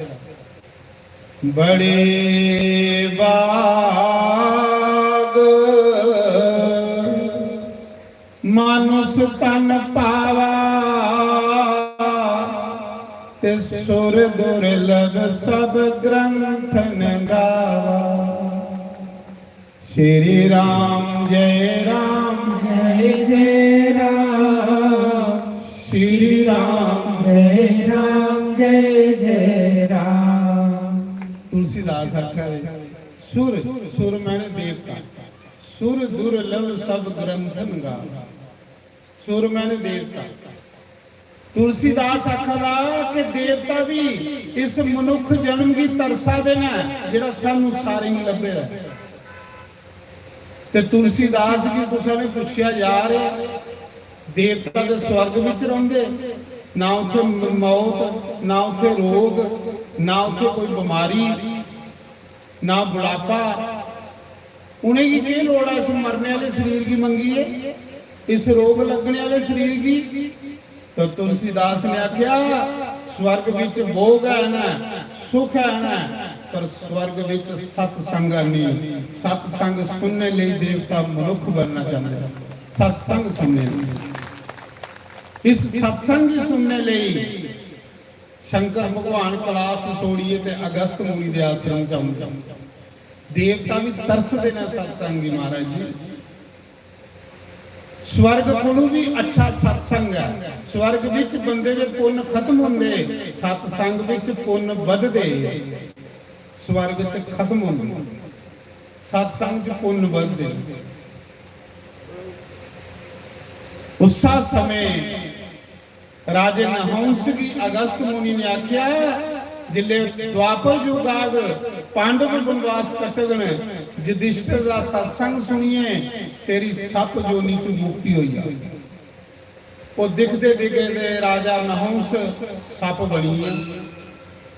बड़े भाग मानुष तन पावा, ते सुर दुर्लभ सब ग्रंथन गावा। श्री राम जय राम, जय जय राम। श्री राम जय राम, जय जय राम। तुलसीदास आखा दे, सुर, सुर माने देवता, सुर दुर्लभ सब ग्रंथन गावा। सुर माने देवता। तुलसीदास आखा दा कि देवता भी इस मनुख जन्म गी तरसा दे न, जेह्ड़ा सानू सारें गी लब्भे दा। ते तुलसीदास गी कुसै ने पुच्छेआ, "यार, देवता ते स्वर्ग बिच रौंह्दे, ना उत्थै म-, मौत, ना उत्थै रोग, ना उत्थै कोई बमारी, ना बुढ़ापा, उ'नेंगी केह् लोड़ ऐ इस मरने आह्ले शरीर गी मंगियै, इस रोग लग्गने आह्ले शरीर गी?" तो तुलसीदास ने आखेआ, "स्वर्ग विच भोग है ना, सुख है ना, पर स्वर्ग विच सत्संग नहीं। सत्संग सुनने लेई देवता मनुख बनना चाहते हैं, सत्संग सुनने लेई।" इस सत्संग गी सुनने लेई शंकर भगवान कैलाश छोड़िए ते अगस्त मुनि दे आश्रम च औंदे। देवता भी तरसदे ने सत्संग गी, महाराज जी। स्वर्ग कोलू भी अच्छा सत्संग है। स्वर्ग विच बंदे दे पुन्न खत्म होंदे, सत्संग विच पुन्न बधदे। स्वर्ग च खत्म होंदे, सत्संग च पुन्न बधदे। उस्सा समय राजे नहुंस गी अगस्त मुनि ने आख्या, "जिल्ले द्वापर युग आग, पांडव बनवास कटगन, युधिष्ठिर दा सत्संग सुनिए तेरी सप योनि चों मुक्ति होई जाग।" ओह दिखदे दिखदे ते राजा नहुंस सप बनी गेआ।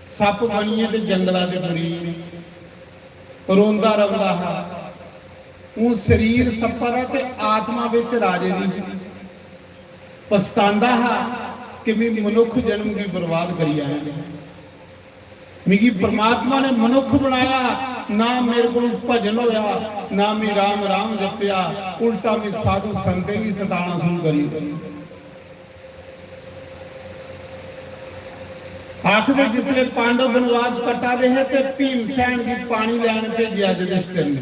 सप बनियै ते जंगला च टुरी गेआ। रोंदा रौंदा हा। हून शरीर सप्पा दा ते आत्मा बिच राजे दी पछतांदा हा कि मैं मनुख जन्म गी बर्बाद करी आया। मिगी परमात्मा ने मनुख बनाया, ना मेरे कोल भजन होया, ना मैं राम राम जपेआ, उल्टा मैं साधु संतें गी सताना शुरू करी दित्ता। आखदे जिसले पांडव बनवास कट्टा दे हे ते भीमसेन गी पानी लैन भेजेआ युधिष्ठिर ने।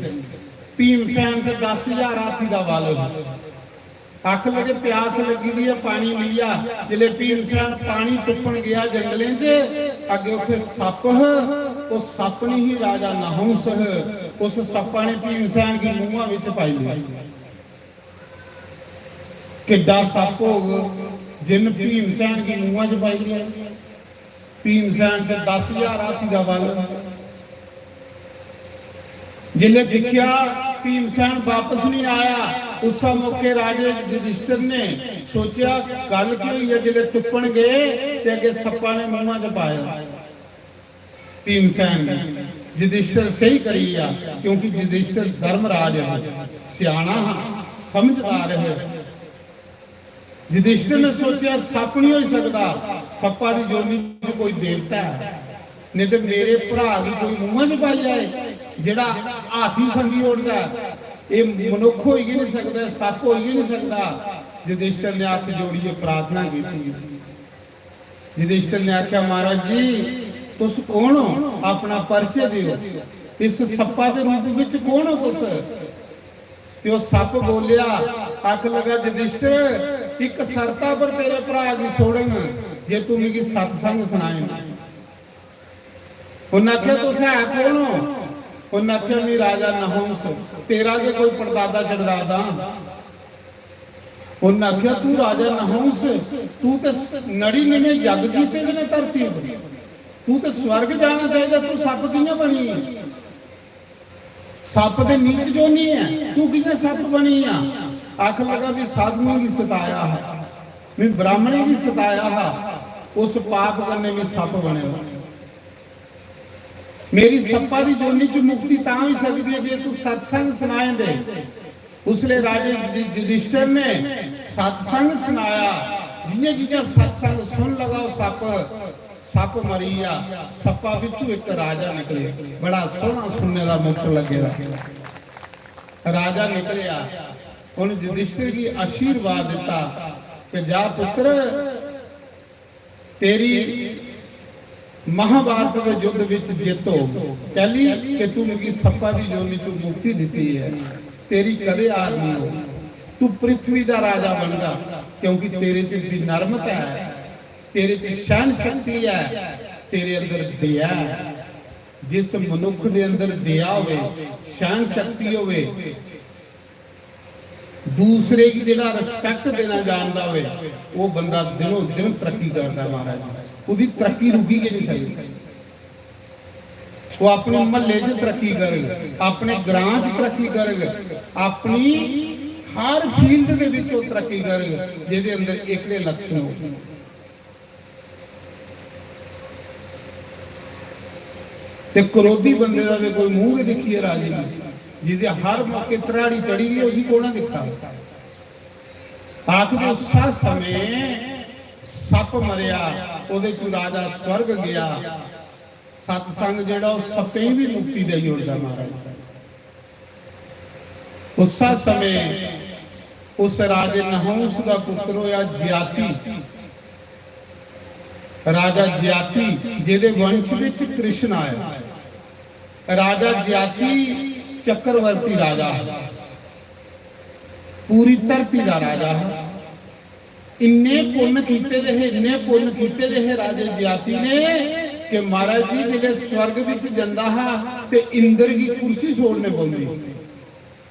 भीमसेन ते दस हजार हाथी दा बल हा। आख लगे, "प्यास लगी दी है, पानी लेई आ।" जिसले भीमसेन पानी तुप्पन गया जंगलें च, अग्गे उत्थे सप्प ह, ओह सप्प नहीं ही, राजा नहुंस ह। उस सप्पा ने भीमसेन गी मुंहा विच पाई लिया। किड्डा सप्प होग जिन्न भीमसेन गी मुंहा च पाई लिया? भीमसेन ते दस हजार हाथी दा बल। जिसले दिक्खेआ भीमसेन वापस नहीं आया, उस मौके राजे युधिष्ठिर ने सोचेआ, "गल्ल की होई है?" जिसले तुप्पन गए ते अग्गे सप्पा ने मुंहा च पाया। भीमसेन गी युधिष्ठिर सही करी गेआ, क्योंकि युधिष्ठिर धर्मराज है, स्याणा हा, समझदार है। युधिष्ठिर ने सोचेआ, "सप्प नहीं होई सकदा, सप्पा दी योनि च कोई देवता है, नहीं ते मेरे भ्रा गी कोई मुंहा च पाई जाए, जेड़ा हाथी संगी ओड़दा है, एह मनुख होई गै नहीं सकदा, सप्प होई गै नहीं सकदा।" युधिष्ठिर ने हत्थ जोड़ियै प्रार्थना की। युधिष्ठिर ने आख्या, "महाराज जी, तुस कौन हो? अपना परिचय दियो। इस सप्पा दे रूप विच कौन हो तुस?" ते ओह सप्प बोलिया, आख लगा, "युधिष्ठिर, इक शर्ता पर तेरे भ्रा गी छोड़न, जे तू मिगी सत्संग सनाए।" उन्नै आखेआ, "तुस है कौन हो?" उन्नै आखेआ, "मैं राजा नहुंस, तेरा गै कोई पड़दादा चड़दादा।" उन्नै आखेआ, "तू राजा नहुंस, तू ते नड़िनमें यज्ञ कीते दे ने धरती पर, तू ते स्वर्ग जाना चाहिदा, तू सप्प कि'यां बनी गेआ? सप्प ते नीच योनि ऐ, तू कि'यां सप्प बनी गेआ?" आख लगा, "मैं साधुएं गी सताया हा, मैं ब्राह्मणें गी सताया हा, उस पाप कन्नै मैं सप्प बने दा।" मेरी सप्पा दी योनि च मुक्ति तां होई सकदी ऐ जे तू सत्संग सनाए दे। उसले राजे युधि-, युधिष्ठिर ने सत्संग सनाया। जियां जियां सत्संग सुन लगा, ओह सप्प, सप्प मरी गेआ। सप्पा बिच्चू इक राजा निकले। बड़ा सोहना सुनने दा मुख लगे दा। राजा निकलिया, उन युधिष्ठिर गी आशीर्वाद दिता कि जा पुत्र, तेरी महाभारत दे युद्ध विच जित्त होग। कैली? कि तू मिगी सप्पा दी योनि चों मुक्ति दित्ती ऐ, तेरी कदे हार नहीं होग। तू पृथ्वी दा राजा बनगा, क्योंकि तेरे च विनम्रता ऐ, तेरे च सहन शक्ति ऐ, तेरे अंदर दया ऐ। जिस मनुख दे अंदर दया होवे, सहन शक्ति होवे, दूसरे गी जेह्ड़ा रिस्पैक्ट देना जानदा होवे, ओह् बंदा दिनों दिन तरक्की करदा महाराज जी। ओह्दी तरक्की रुकी गै नहीं सकदी। ओह् अपने म्हल्ले च तरक्की करग, अपने ग्रां च तरक्की करग, अपनी हर फील्ड दे विच ओह् तरक्की करग जेह्दे अंदर एकड़े लक्षण हो। ते क्रोधी बंदे दा ते कोई मूंह गै दिक्खियै राजी नहीं, जिसदे हर मौके त्राड़ी चढ़ी दी, उसी कौन दिक्खा? आखदे उस्सै समें सप्प मरेआ, ओह्दे चू राजा स्वर्ग गेआ। सत्संग जेह्ड़ा ओह् सप्पें गी भी मुक्ति देई ओड़दा महाराज। उस्सै समें उस राजे नहुस दा पुत्र होया ज्याति, राजा ज्याति, जेह्दे वंश विच कृष्ण आया। राजा ज्याति चक्रवर्ती राजा हा, पूरी धरती दा राजा हा। इन्ने पुन्न कीते दे हे, इन्ने पुन्न कीते दे हे राजे ज्याति ने कि महाराज जी जिसलै स्वर्ग विच जंदा हा ते इंद्र गी कुर्सी छोड़ने पौंदी।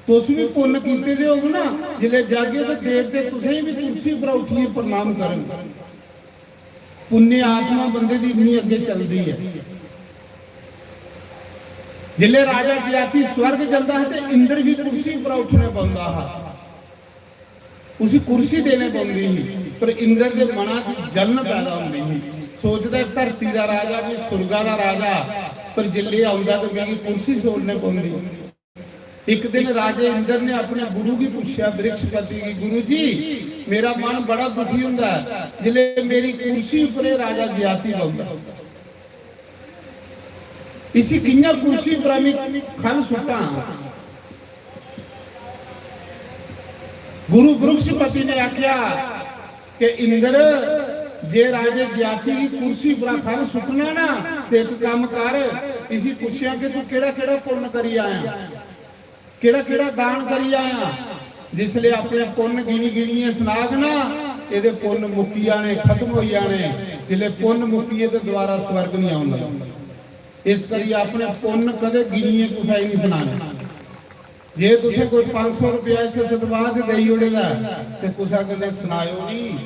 तुस भी पुन्न कीते दे होग ना, जिसलै जागे ते देवते तुसें भी कुर्सी पर उठियै प्रणाम करन। पुण्य आत्मा बंदे दी इन्नी अग्गे चलदी ऐ। जिसलै राजा ज्याति स्वर्ग जंदा हा ते इंद्र भी कुर्सी पर उठने पौंदा हा। उसी कुर्सी देने पौंदी ही, पर इंद्र दे मना च जलन पैदा होंदी ही। सोचदा धरती दा राजा भी सुरगा दा राजा, पर जिसलै औंदा ते मिगी कुर्सी छोड़ने पौंदी। एक दिन राजे इंद्र ने अपने गुरु गी पुच्छेआ, बृहस्पति गी, "गुरु जी, मेरा मन बड़ा दुखी होंदा है जिसलै मेरी कुर्सी उप्पर एह् राजा ज्याति बौंह्दा। इसी कि'यां कुर्सी उप्परा में ख'ल्ल सुट्टां?" गुरु बृहस्पति ने आख्या कि इंद्र, जे राजे ज्याति गी कुर्सी उप्परा ख'ल्ल सुट्टना ना, ते इक कम्म कर, इसी पुच्छेआं कि तू केह्ड़ा केह्ड़ा पुन्न करी आया, केह्ड़ा केह्ड़ा दान करी आया। जिसलै अपने पुन्न गिनी गिनियै सनाग ना, एह्दे पुन्न मुक्की जाने, खत्म होई जाने। जिसलै पुन्न मुक्की गे ते दोबारा स्वर्ग नहीं औन लगा। इस करियै अपने पुन्न कदें गिनियै कुसै गी नहीं सनाने। जे तुसें कोई पंज सौ रुपया इस सतवाह च देई ओड़े दा ऐ ते कुसै कन्नै सनाएओ नहीं।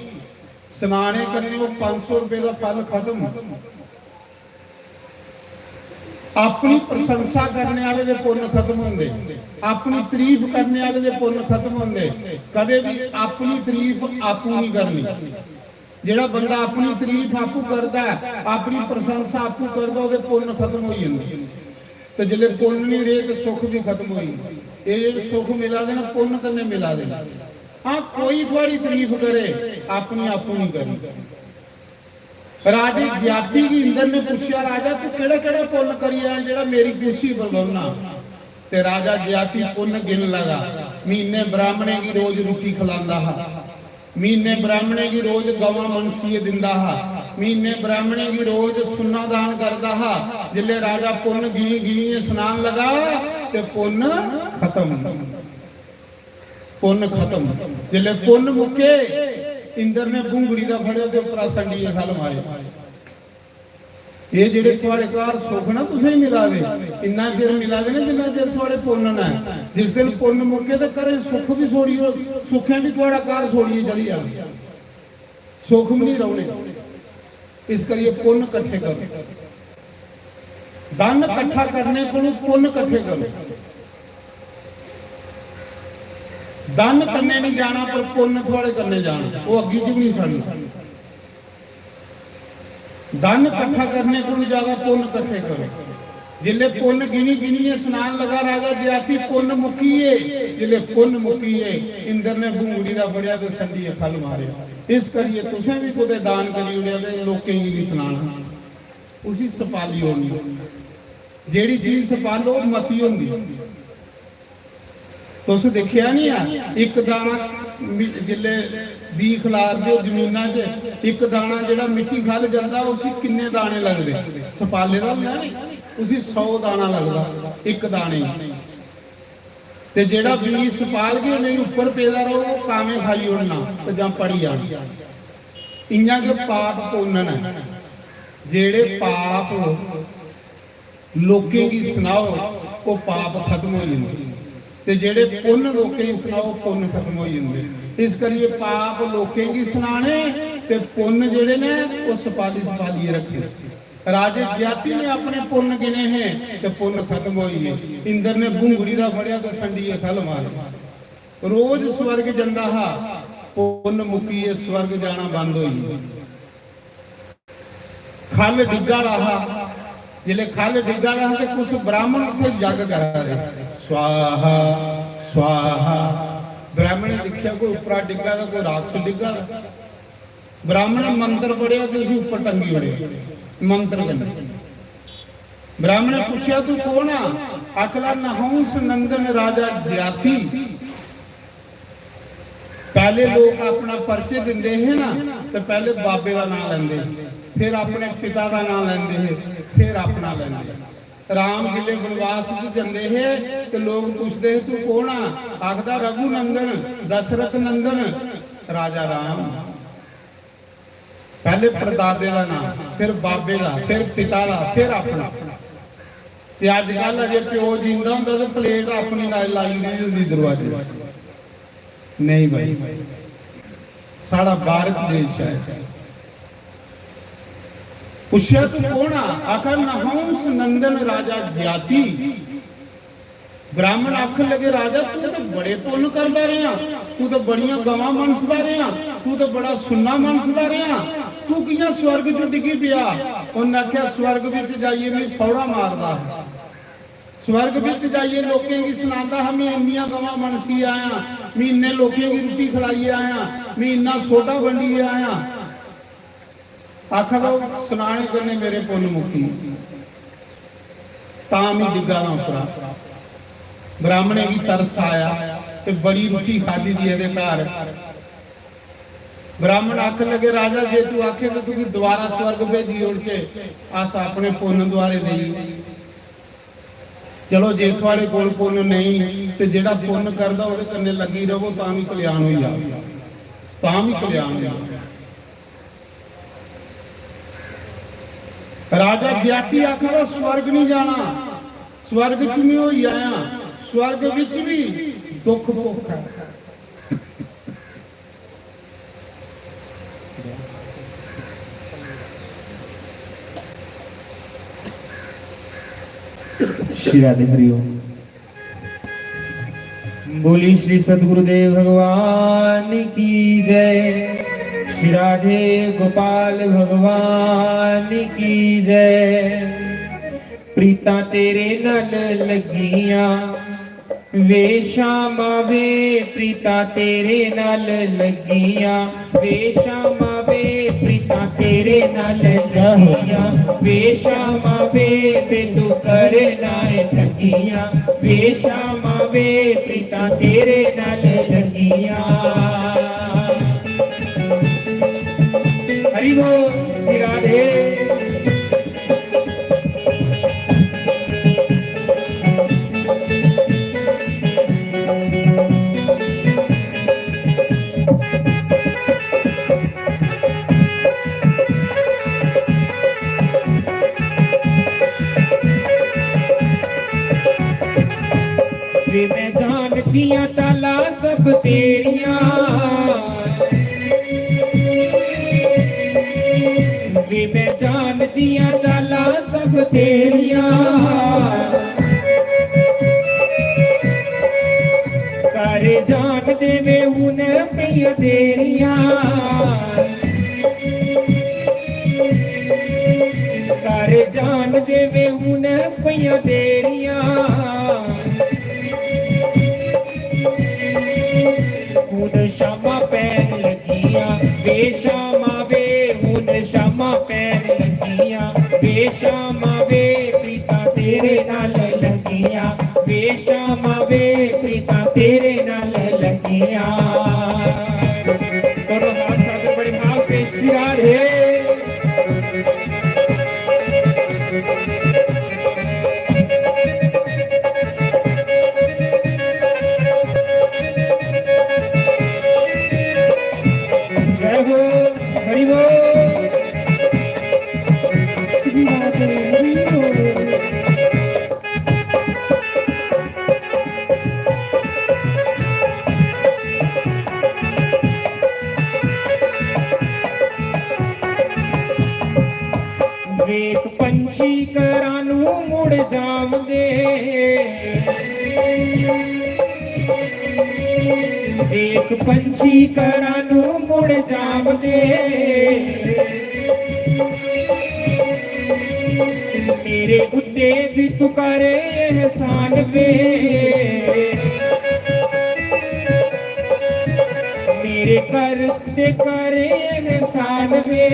सनाने कन्नै ओह् पंज सौ रुपये दा फल खत्म। अपनी प्रशंसा करने आह्ले दे पुन्न खत्म होंदे, अपनी तारीफ करने आह्ले दे पुन्न खत्म होंदे। कदें भी अपनी तारीफ आपूं नहीं करनी। जेह्ड़ा बंदा अपनी तारीफ आपूं करदा ऐ, अपनी प्रशंसा आपूं करदा, ओह्दे पुन्न खत्म होई जंदे। ते जिसलै पुन्न नहीं रेह् ते सुख भी खत्म होई जंदे। एह् जेह्ड़े सुख मिला दे न, पुन्न कन्नै मिला दे न। हां, कोई थुआड़ी तारीफ करे, अपनी आपूं नहीं करनी। राजे ज्याति गी इंद्र ने पुच्छेआ, "राजा, तू केह्ड़ा केह्ड़ा पुन्न करी आया जेह्ड़ा मेरी कुर्सी पर बौह्ना?" ते राजा ज्याति पुन्न गिन लगा। "मी इन्ने ब्राह्मणें गी रोज रुट्टी खलांदा हा, मी इन्ने ब्राह्मणें गी रोज गवां मनसियै दिंदा हा, मी इन्ने ब्राह्मणें गी रोज सुन्ना दान करदा हा।" जिसलै राजा पुन्न गिनी गिनियै सनान लगा ते पुन्न खत्म। पुन्न खत्म। जिसलै पुन्न मुक्के, इंद्र ने भुंगड़ी दा फड़ेआ ते उप्परा संडिये खल मारे। एह् जेह्ड़े थुआड़े घर सुख ना तुसें मिला दे, इन्ना चिर मिला दे ना जिन्ना चिर थुआड़े पुन्न न। जिस दिन पुन्न मुक्के ते घरें सुख भी छोड़ी, सुखें भी थुआड़ा घर छोड़ियै चली जाना। सुख भी नहीं रौह्ने। इस करियै पुन्न कट्ठे करो। धन कट्ठा करने कोलों पुन्न कट्ठे करो। धन कन्नै नहीं जाना, पर पुन्न थुआड़े कन्नै जाना, ओह् अग्गी च भी नहीं सड़ना। धन कट्ठा करने कोलों ज्यादा पुन्न कट्ठे करो। जिसलै पुन्न गिनी गिनियै सनान लगा राजा ज्याति, "पुन्न मुक्की गे।" जिसलै पुन्न मुक्की गे, इंद्र ने भूंगड़ी दा फड़ेआ ते संडिये खल मारे। इस करियै तुसें भी कुतै दान करी ओड़ेआ ते लोकें गी नहीं सनाना, उसी सपाली ओड़नी। जेह्ड़ी चीज सपालो, मती होंदी। तुस दिक्खेआ निं ऐ, इक दाना मि-, जिसलै बीऽ खलारदे ओ जमीना च, इक दाना जेह्ड़ा मिट्टी ख'ल्ल जंदा, उसी किन्ने दाने लगदे? सपाले दा होंदा निं, उसी सौ दाना लगदा इक दाने गी। ते जेह्ड़ा बीऽ सपालगे नेईं, उप्पर पेदा रौह्ग, ओह् कामें खाई ओड़ना ते जां पड़ी जाना। इ'यां गै पाप पुन्न न, जेह्ड़े पाप लोकें गी सनाओ, ओह् पाप खत्म होई जंदे। ते जेह्ड़े पुन्न लोकें गी सनाओ, पुन्न खत्म होई जंदे। इस करियै पाप लोकें गी सनाने ते पुन्न जेह्ड़े ने, ओह् सपाली सपालियै रक्खने। राजे ज्याति ने अपने पुन्न गिने हे ते पुन्न खत्म होई गे। इंद्र ने भुंगड़ी दा फड़ेआ ते संडियै खल मारे। रोज स्वर्ग जंदा हा, पुन्न मुक्की गे, स्वर्ग जाना बंद होई गेआ। खल डिग्गा दा हा, जिसलै खल डिग्गा दा हा ते कुछ ब्राह्मण उत्थे जग करा दे, "स्वाहा, स्वाहा।" ब्राह्मण ने दिक्खेआ, कोई उप्परा डिग्गा दा, कोई राक्षस डिग्गा दा। ब्राह्मण ने मंत्र पढ़ेआ ते उसी उप्पर टंगी ओड़ेआ मंत्र कन्नै। ब्राह्मण ने पुच्छेआ, "तू कौन आ?" आखदा, "नहुंस नंदन राजा ज्याति।" पैह्ले लोक अपना परिचय दिंदे हे ना, ते पैह्ले बाबे दा नांऽ लैंदे हे, फिर अपने पिता दा नांऽ लैंदे हे, फिर अपना लैंदे हे। राम जिसलै वनवास च जंदे हे ते लोक पुछदे हे, "तू कौन आ?" आखदा, "रघुनंदन, दशरथ नंदन, राजा राम।" पैह्ले परदादे दा नांऽ, फिर बाबे दा, फिर पिता दा, फिर अपना। ते अजकल अजे प्यो जींदा होंदा ते प्लेट अपनी लाई, लाई दी होंदी दरवाजे। नेईं भाई, साढ़ा भारत देश ऐ। पुच्छेआ, "तू कौन आ?" आखा, "नहुंस नंदन राजा ज्याति।" ब्राह्मण आखन लगे, "राजा, तू ते बड़े पुन्न करदा रेहा, तू ते बड़ियां गवां मनसदा रेहा, तू ते बड़ा सुन्ना मनसदा रेहा, तू कि'यां स्वर्ग च डिग्गी पेआ?" उन्न आखेआ, "स्वर्ग बिच जाइयै में फौड़ा मारदा हा, स्वर्ग बिच जाइयै लोकें गी सनांदा हा, में इन्नियां गवां मनसी आया, में इन्ने लोकें गी रुट्टी खलाइयै आया, में इन्ना सोटा बंडियै आया।" आखा दा, "ओह् सनाने कन्नै मेरे पुन्न मुक्की, तां मी डिग्गा ना उप्परा।" ब्राह्मणें गी तरस आया ते बड़ी रुट्टी खाद्धी दी एह्दे घर। ब्राह्मण आखन लगे, "राजा, जे तू आखे ते तुगी दोबारा स्वर्ग भेजी ओड़चे, अस अपने पुन्न दोआरे देई।" चलो, जे थुआड़े कोल पुन्न नेईं ते जेह्ड़ा पुन्न करदा ओह्दे कन्नै लग्गी रवो, तां बी कल्याण होई जाग, तां बी कल्याण होई जाग। राजा ज्याति आखा दा, "स्वर्ग नहीं जाना, स्वर्ग च में होई आया, स्वर्ग बिच भी दुख भोग है।" श्री राधे हरिओम। बोली श्री सतगुरुदेव भगवान की जय, श्री राधे गोपाल भगवान की जय। प्रीतां तेरे नाल लगियां, वे श्यामा वे, प्रीतां तेरे नाल लगियां, वे श्यामा वे, प्रीतां तेरे नाल लगियां, वे श्यामा वे, वे तू करना है ठगियां, वे श्यामा वे, प्रीतां तेरे नाल लगियां। हरि बोल श्री राधे। वे मैं जानदियां चालां सब तेरियां, वे मैं जानदियां चालां सब तेरियां। कर जान दे वे हुन पईयां देरियां, कर जान दे वे हुन पईयां देरियां। हुन शामां पैन लगियां, वे शामां वे, हुन शामां पैन लगियां, वे शामां वे, प्रीतां तेरे नाल लगियां, वे शामां वे, प्रीतां तेरे नाल लगियां। दोनों हाथ साथ बड़े भाव से श्री राधे। जय हो, हरि बोल। एक पंछी घरा नू मुड़ जावदे, मेरे उत्ते भी तू कर एहसान वे, मेरे घर ते कर एहसान वे।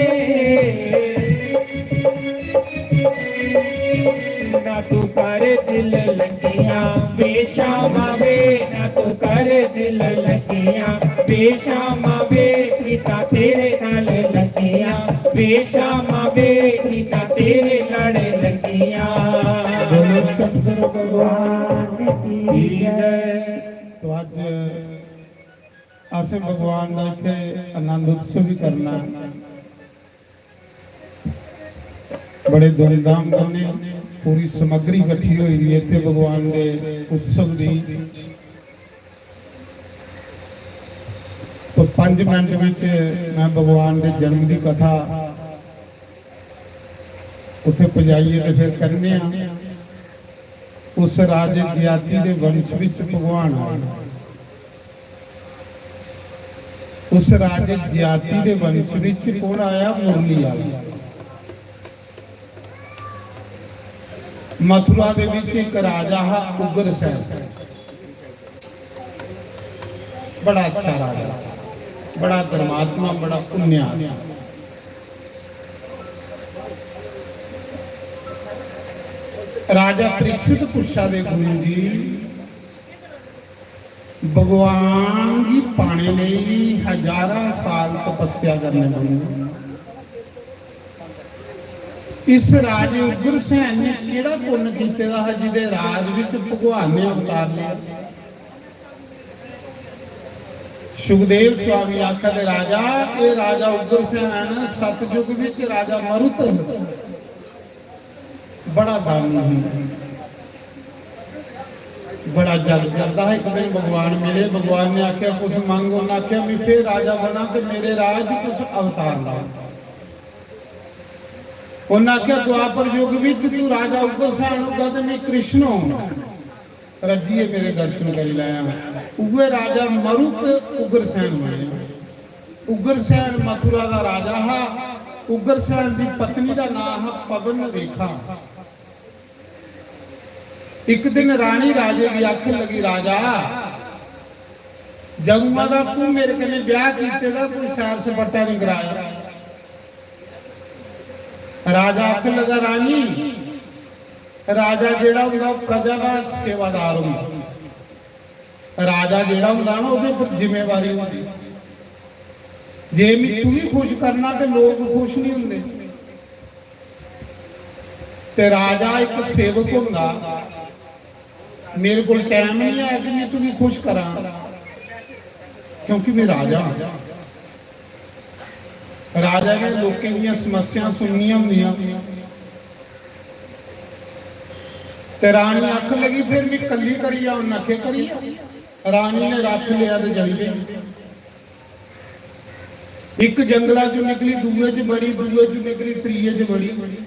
ना तू कर दिल लगियां बेशामा वे, ना तू कर दिल लगियां बेशामा वे, प्रीता तेरे नाल लगियां बेशामा वे, प्रीता तेरे लड़ लगियां। बोलो शंकर भगवान की जय। तो अज्ज असें भगवान दा इत्थै आनंद उत्सव भी करना। बड़े धूमधाम कन्नै पूरी समग्री इकट्ठी होई दी है इत्थै भगवान दे उत्सव दी। तो पंज मिनट विच मैं भगवान दे जन्म दी कथा उत्थे पजाइए ते फिर करने आं। उस राजे ज्याति दे वंश विच भगवान आए। उस राजे ज्याति दे वंश विच कौन आया? मुरली आया। मथुरा दे विच एक राजा हा उग्रसेन, बड़ा अच्छा राजा, बड़ा धर्मात्मा, बड़ा पुण्य आदमी। राजा परीक्षित पुच्छा दे, गुरु जी, भगवान गी पाने लेई हजारां साल तपस्या करने पौंदी। इस राजे उग्रसेन ने केड़ा पुन्न कीते दा हा जिदे राज विच भगवान ने अवतार लिया? सुखदेव स्वामी आखा दे, राजा, ए राजा उग्रसेन सतयुग विच राजा मरुत बड़ा दानी ही, बड़ा जग करदा हा। एक दिन भगवान मिले, भगवान ने आख्या, "कुछ मंग?" उन्हें आख्या, "मैं फिर राजा बना ते मेरे राज च कुछ अवतार लाओ।" उन्हें आख्या, "द्वापर युग विच तू राजा उग्रसेन होगा ते मैं कृष्ण होऊंगा, रज्जिए मेरे दर्शन करी लैया।" उए राजा मरुत उग्रसेन बने। उग्रसेन मथुरा का राजा हा। उग्रसेन की पत्नी का नाम हा पवन रेखा। एक दिन रानी राजे की आखन लगी, "राजा, जदुआं दा तू मेरे कन्नै ब्याह कीते दा, कोई सैर सपाटा नहीं कराया।" राजा आखन लगा, "रानी, राजा जेड़ा हुंदा, ओह प्रजा दा सेवादार हुंदा। राजा जेड़ा हुंदा ना, ओहदे पर जिम्मेवारी हुंदी। जे मैं तुगी खुश करना ते लोक खुश नहीं हुंदे।" ते राजा एक सेवक हुंदा, मेरे कोल टाइम नहीं है कि मैं तुगी खुश करां, क्योंकि मैं राजा हां। राजा ने लोकें दियां समस्यां सुननियां होंदियां। ते रानी आखन लगी, "फिर मैं कल्ली करी जा?" उन्हें आखे, "करी जा।" रानी ने रथ लिया ते चली गई। एक जंगला चों निकली, दूए च बड़ी, दूए च निकली, त्रीए च बड़ी।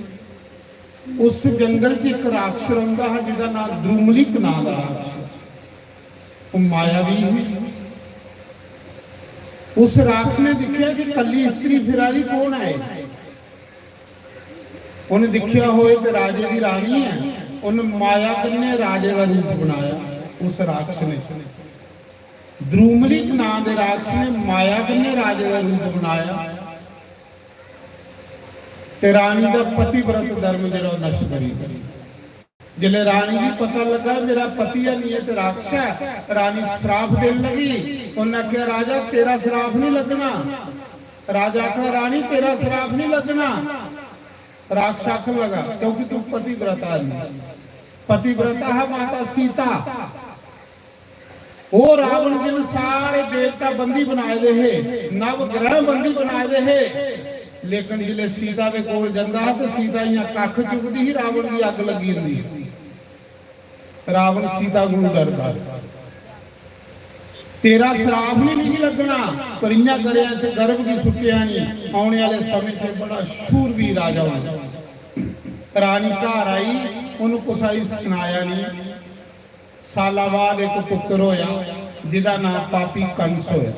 उस जंगल च एक राक्षस रौंहदा हा, जिदा नाम द्रुमलिक नाम दा राक्षस। ओह मायावी ही। उस राक्षस ने दिखिया कि कल्ली स्त्री फिरा दी, कौन है? उन्हें दिखिया होए ते राजे की रानी है। उन्हें माया कन्ने राजे का रूप बनाया उस राक्षस ने। द्रुमलिक नां दे राक्षस ने माया कन्ने राजे दा रूप बनाया ते रानी दा पतिव्रत धर्म जेड़ा ओह नष्ट करी दित्ता। जिसले रानी गी पता लगा मेरा पति है नहीं है ते राक्षस है, रानी श्राप देन लगी। उन्हें आख्या, "राजा, तेरा श्राप नहीं लगना।" राजा आखदा, "रानी, तेरा श्राप नहीं लगना।" राक्षस आखन लगा, "क्योंकि तू पतिव्रता नहीं।" पतिव्रता है माता सीता। ओह रावण जिन सारे देवता बंदी बनाए दे हे, नव ग्रह बंदी बनाए दे हे, लेकिन जिसले सीता दे कोल जंदा हा ते सीता इयां कख चुकदी ही, रावण दी अग लगी जंदी। रावण सीता कोलू डरदा। "तेरा श्राप नहीं मिगी लगना, पर इयां करेआं, इस गर्भ गी सुट्टेआं नहीं, औने आले समें च बड़ा शूरवीर राजा होना।" रानी घर आई, उन्हें कुसा गी सनाया नहीं। साला बाद एक पुत्र होया। जिदा नां पापी कंस होया।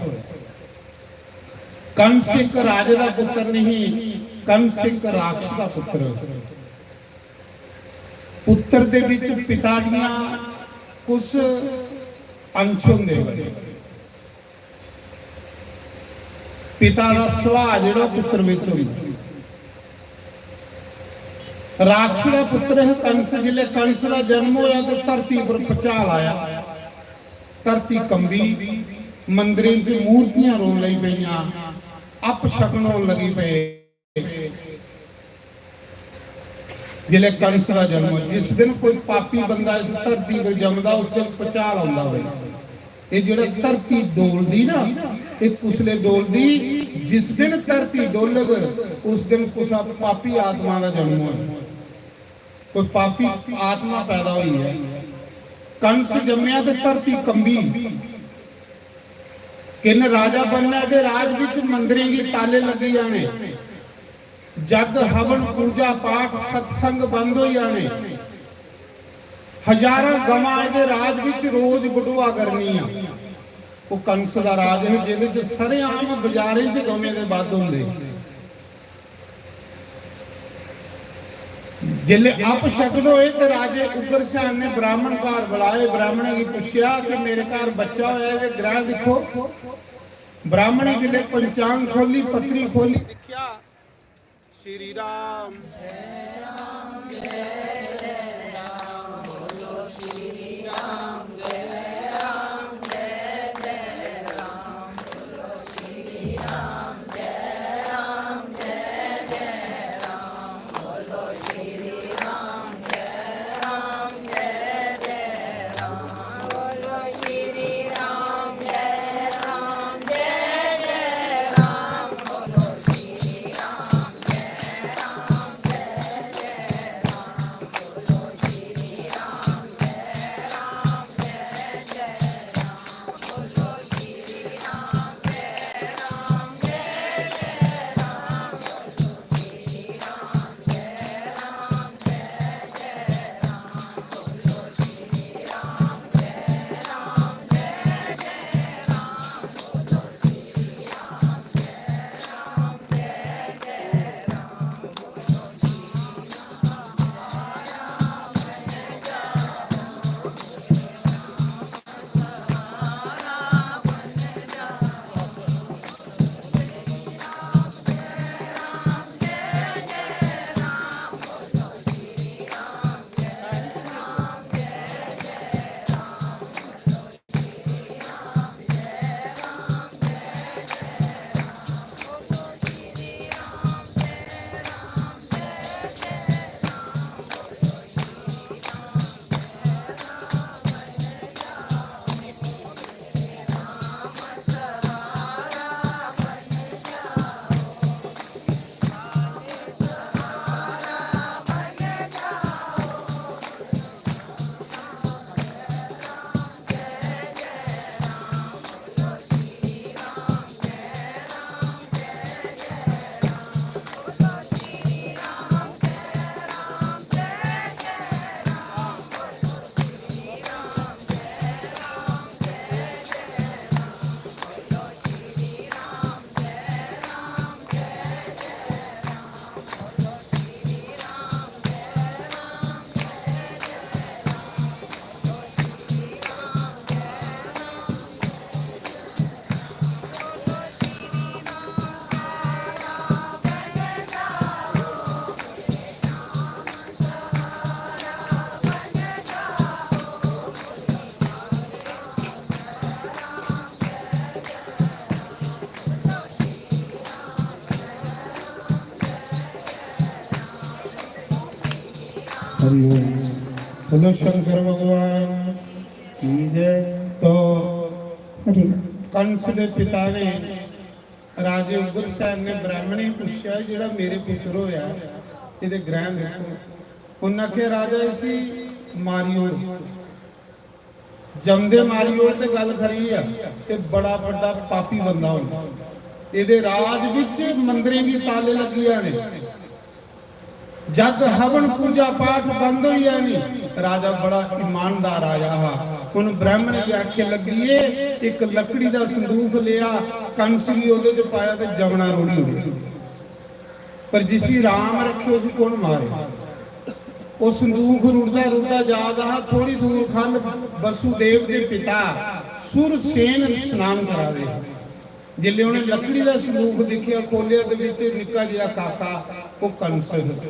कंस इक राजे दा पुत्र नहीं, कंस इक राक्षस दा पुत्र। पुत्र दे विच पिता दियां कुछ अंश होंदे न। पिता दा सुभाऽ जेह्ड़ा पुत्र विच होंदा। राक्षस दा पुत्र है कंस। जिसलै कंस दा जन्म होया ते धरती पर भुचाल आया, धरती कंबी, मंदिरें च मूर्तियां रोन लगी पेइयां, अपशगन होन लगी पे। जिसलै कंस दा जन्म, जिस दिन कोई पापी बंदा इस धरती पर जमदा, उस दिन भुचाल आंदा होवे। एह् जेह्ड़ा धरती डोलदी ना, एह् कुसलै डोलदी? जिस दिन धरती डोलग, उस दिन कुसा पापी आत्मा दा जन्म होना। कोई पापी आत्मा पैदा होई है। कंस जम्मेआ ते धरती कंबी। किन राजा बनना ते राज विच मंदिरें गी ताले लगी जाने, जग हवन पूजा पाठ सत्संग बंद होई जाने। हजारां गवां एह्दे राज विच रोज बटोआ करनियां। ओह् कंस दा राज है, जेह्दे च सरेआम बाजारें च गवें दे बद्ध होंदे। जिसलै अपशगन होए ते राजे उग्रसेन ने ब्राह्मण घर बुलाए, ब्राह्मणें गी पुच्छेआ कि मेरे घर बच्चा होया ऐ ते ग्रह दिक्खो। ब्राह्मणें जिसलै पंचांग खोली, पत्री खोली, दिक्खेआ, श्री राम। हरि ओम। बोलो शंकर भगवान की जय। तो हरि ओम। कंस दे पिता ने, राजे उग्रसेन ने ब्राह्मण गी पुच्छेआ, "जेह्ड़ा मेरे पुत्र होया, एह्दे ग्रैह् दिक्खो।" उन्नै आखेआ, "राजा, इसी मारी ओड़।" जमदे मारी ओड़ ते गल्ल खरी ऐ, ते बड़ा बड्डा पापी बंदा होना। एह्दे राज विच मंदिरें गी ताले लग्गी जाने, जग हवन पूजा पाठ बंद होई जानी। राजा बड़ा ईमानदार राजा हा, हुन ब्राह्मण गी आखे लग्गिए, इक लकड़ी दा संदूख लेआ, कंस गी ओह्दे च पाया ते जमना रोड़ी ओड़ेआ। पर जिसी राम रखे, उसी कौन मारे? ओह् संदूख रुढ़दा रुढ़दा जा दा हा। थोड़ी दूर खल वसुदेव दे पिता सुरसेन स्नान करा दे हे। जिसलै उ'नें लकड़ी दा संदूख दिक्खेआ, खोलेआ ते बिच निक्का जेहा काका, ओह् कंस हा।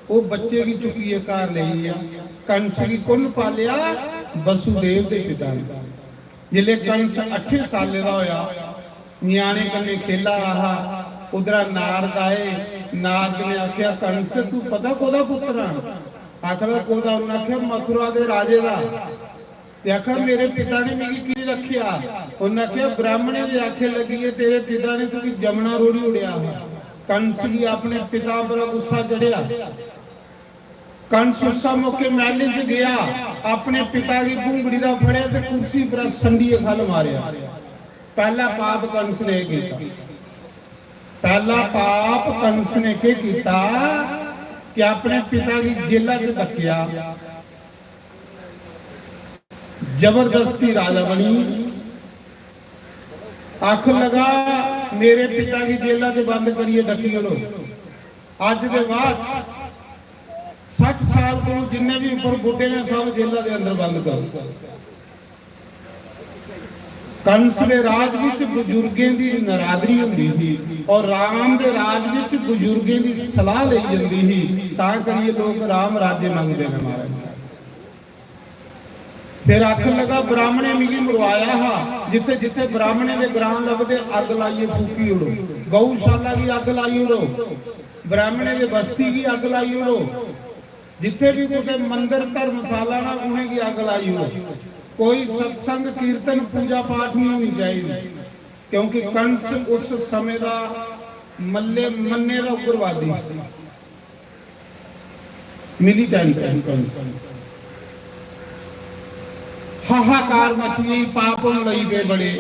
ओह् बच्चे गी चुक्कियै घर लेई गेआ। कंस गी कु'न पालेआ? वसुदेव दे पिता ने। जिसलै कंस अट्ठें सालें दा होया, ञ्याणे कन्नै खेला दा हा, उद्धरा नारद आए। नारद ने आखेआ, "कंस, तू पता कोह्दा पुत्तर आ?" आखदा, "कोह्दा?" उन्नै आखेआ, "मथुरा दे राजे दा।" ते आखेआ, "मेरे पिता ने मिगी की रखेआ?" उन्नै आखेआ, "ब्राह्मणें दे आखे लग्गिए तेरे पिता ने तुगी जमना रोड़ी ओड़ेआ हा।" कंस गी अपने पिता पर गुस्सा चढ़ेआ। कंस उस्सै मौके मैह्‌ल च गेआ, अपने पिता गी घुंगड़ी दा फड़ेआ ते कुर्सी पर संडियै खल मारेआ। पैह्‌ला पाप कंस ने एह् कीता। पैह्‌ला पाप कंस ने केह् कीता कि अपने पिता गी जेला च धक्केआ, जबरदस्ती राजा बनी। आखन लगा, "मेरे पिता गी जेला च बंद करियै डकी ओड़ो। अज्ज दे बाद सट्ठ साल कोला जिन्ने भी उप्पर बुड्ढे ने, सब जेला दे अंदर बंद करो।" कंस दे राज विच बजुर्गें दी नरादरी होंदी ही और राम दे राज विच बजुर्गें दी सलाह लेई जंदी ही, तां करियै लोक राम राज्य मंगदे ने महाराज। फिर आखन लगा, "ब्राह्मणें मिगी मरवाया हा, जित्थे जित्थे ब्राह्मणें दे ग्रां लभदे अग्ग लाइयै फूकी ओड़ो, गौशाला गी अग्ग लाई ओड़ो, ब्राह्मणें दे बस्ती गी अग्ग लाई ओड़ो, जित्थे भी कुतै मंदर धर्मशाला ना उ'नेंगी अग्ग लाई ओड़ो। कोई सत्संग, कीर्तन, पूजा पाठ नहीं होनी चाहिए।" क्योंकि कंस उस समय दा मल्ले मन्ने दा उग्रवादी, मिलिटेंट है कंस। हाहाकार मची गई, पाप होन लगी पे बड़े।